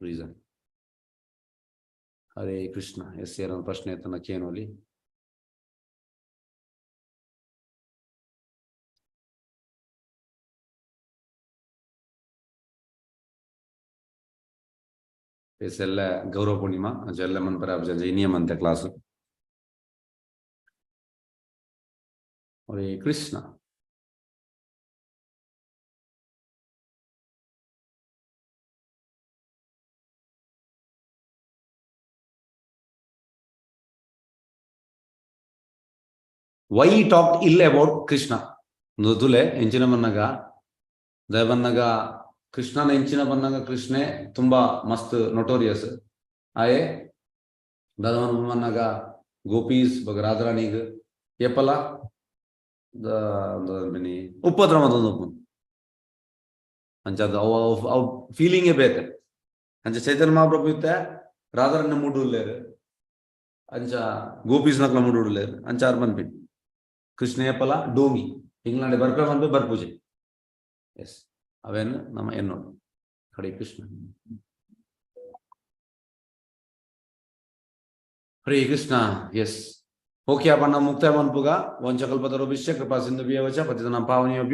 A: ರೀಸನ್. ಹರೇ ಕೃಷ್ಣ ಎಸ್ ಯಾರೊಂದು ಪ್ರಶ್ನೆ ಆಯ್ತನ ಕೇನೋಲಿ. ಎಸ್ ಎಲ್ಲ ಗೌರವ ಪೂರ್ಣಿಮಾ ಎಲ್ಲ ಮನ್ಪರ ನಿಯಮ ಅಂತ class. Hare Krishna. Why talk ill about Krishna? ಮೃದುಲೆ ಎಂಚಿನ ಬನ್ನಾಗ ದಯಬನ್ನಾಗ ಕೃಷ್ಣನ ಎಂಚಿನ ಬನ್ನಾಗ ಕೃಷ್ಣೆ ತುಂಬಾ ಮಸ್ತ್ ನೊಟೋರಿಯಸ್ ಆಯೆ ದಾದವನ ಬನ್ನಾಗ ಗೋಪೀಸ್ ಬಗ ರಾಧಾರಾಣಿಗ್ ಏಪಲ ಉಪದ್ರವ ಅಂಚ ಅದು ಅವು ಅವು ಫೀಲಿಂಗೇ ಬೇತೆ. ಅಂಚ ಚೈತನ್ಯ ಮಹಾಪ್ರಭು ಇತ್ತೆ ರಾಧಾರಾಣಿ ಮೂಡುಲ್ಲೇರು ಅಂಚ ಗೋಪೀಸ್ ನಕ್ಲ ಮೂಡುಲ್ಲೇರು ಅಂಚ ಆರ್ ಮನ್ಪಿನ್ ಕೃಷ್ಣ ಏಪಲ ಡೋಂಗಿ ಇಂಗ್ಲೆಂಡ್ ಬರ್ಪೆ ಮನ್ಪೆ ಬರ್ಪೂಜೆ. ಎಸ್ ಅವೇನು ನಮ್ಮ ಎನ್ನೋಡು. ಹರೇ ಕೃಷ್ಣ ಹರೇ ಕೃಷ್ಣ. ಎಸ್ ಓಕೆ ಅಪ್ಪಣ್ಣ ಮುಕ್ತಾಯ ಮನ್ಪುಗ. ವಂಶಕಲ್ಪತರುಭ್ಯಶ್ಚ ಕೃಪಾ ಸಿಂಧುಭ್ಯೇವ ಚ ಪತಿತಾನಾಂ ಪಾವನೇಭ್ಯೋ.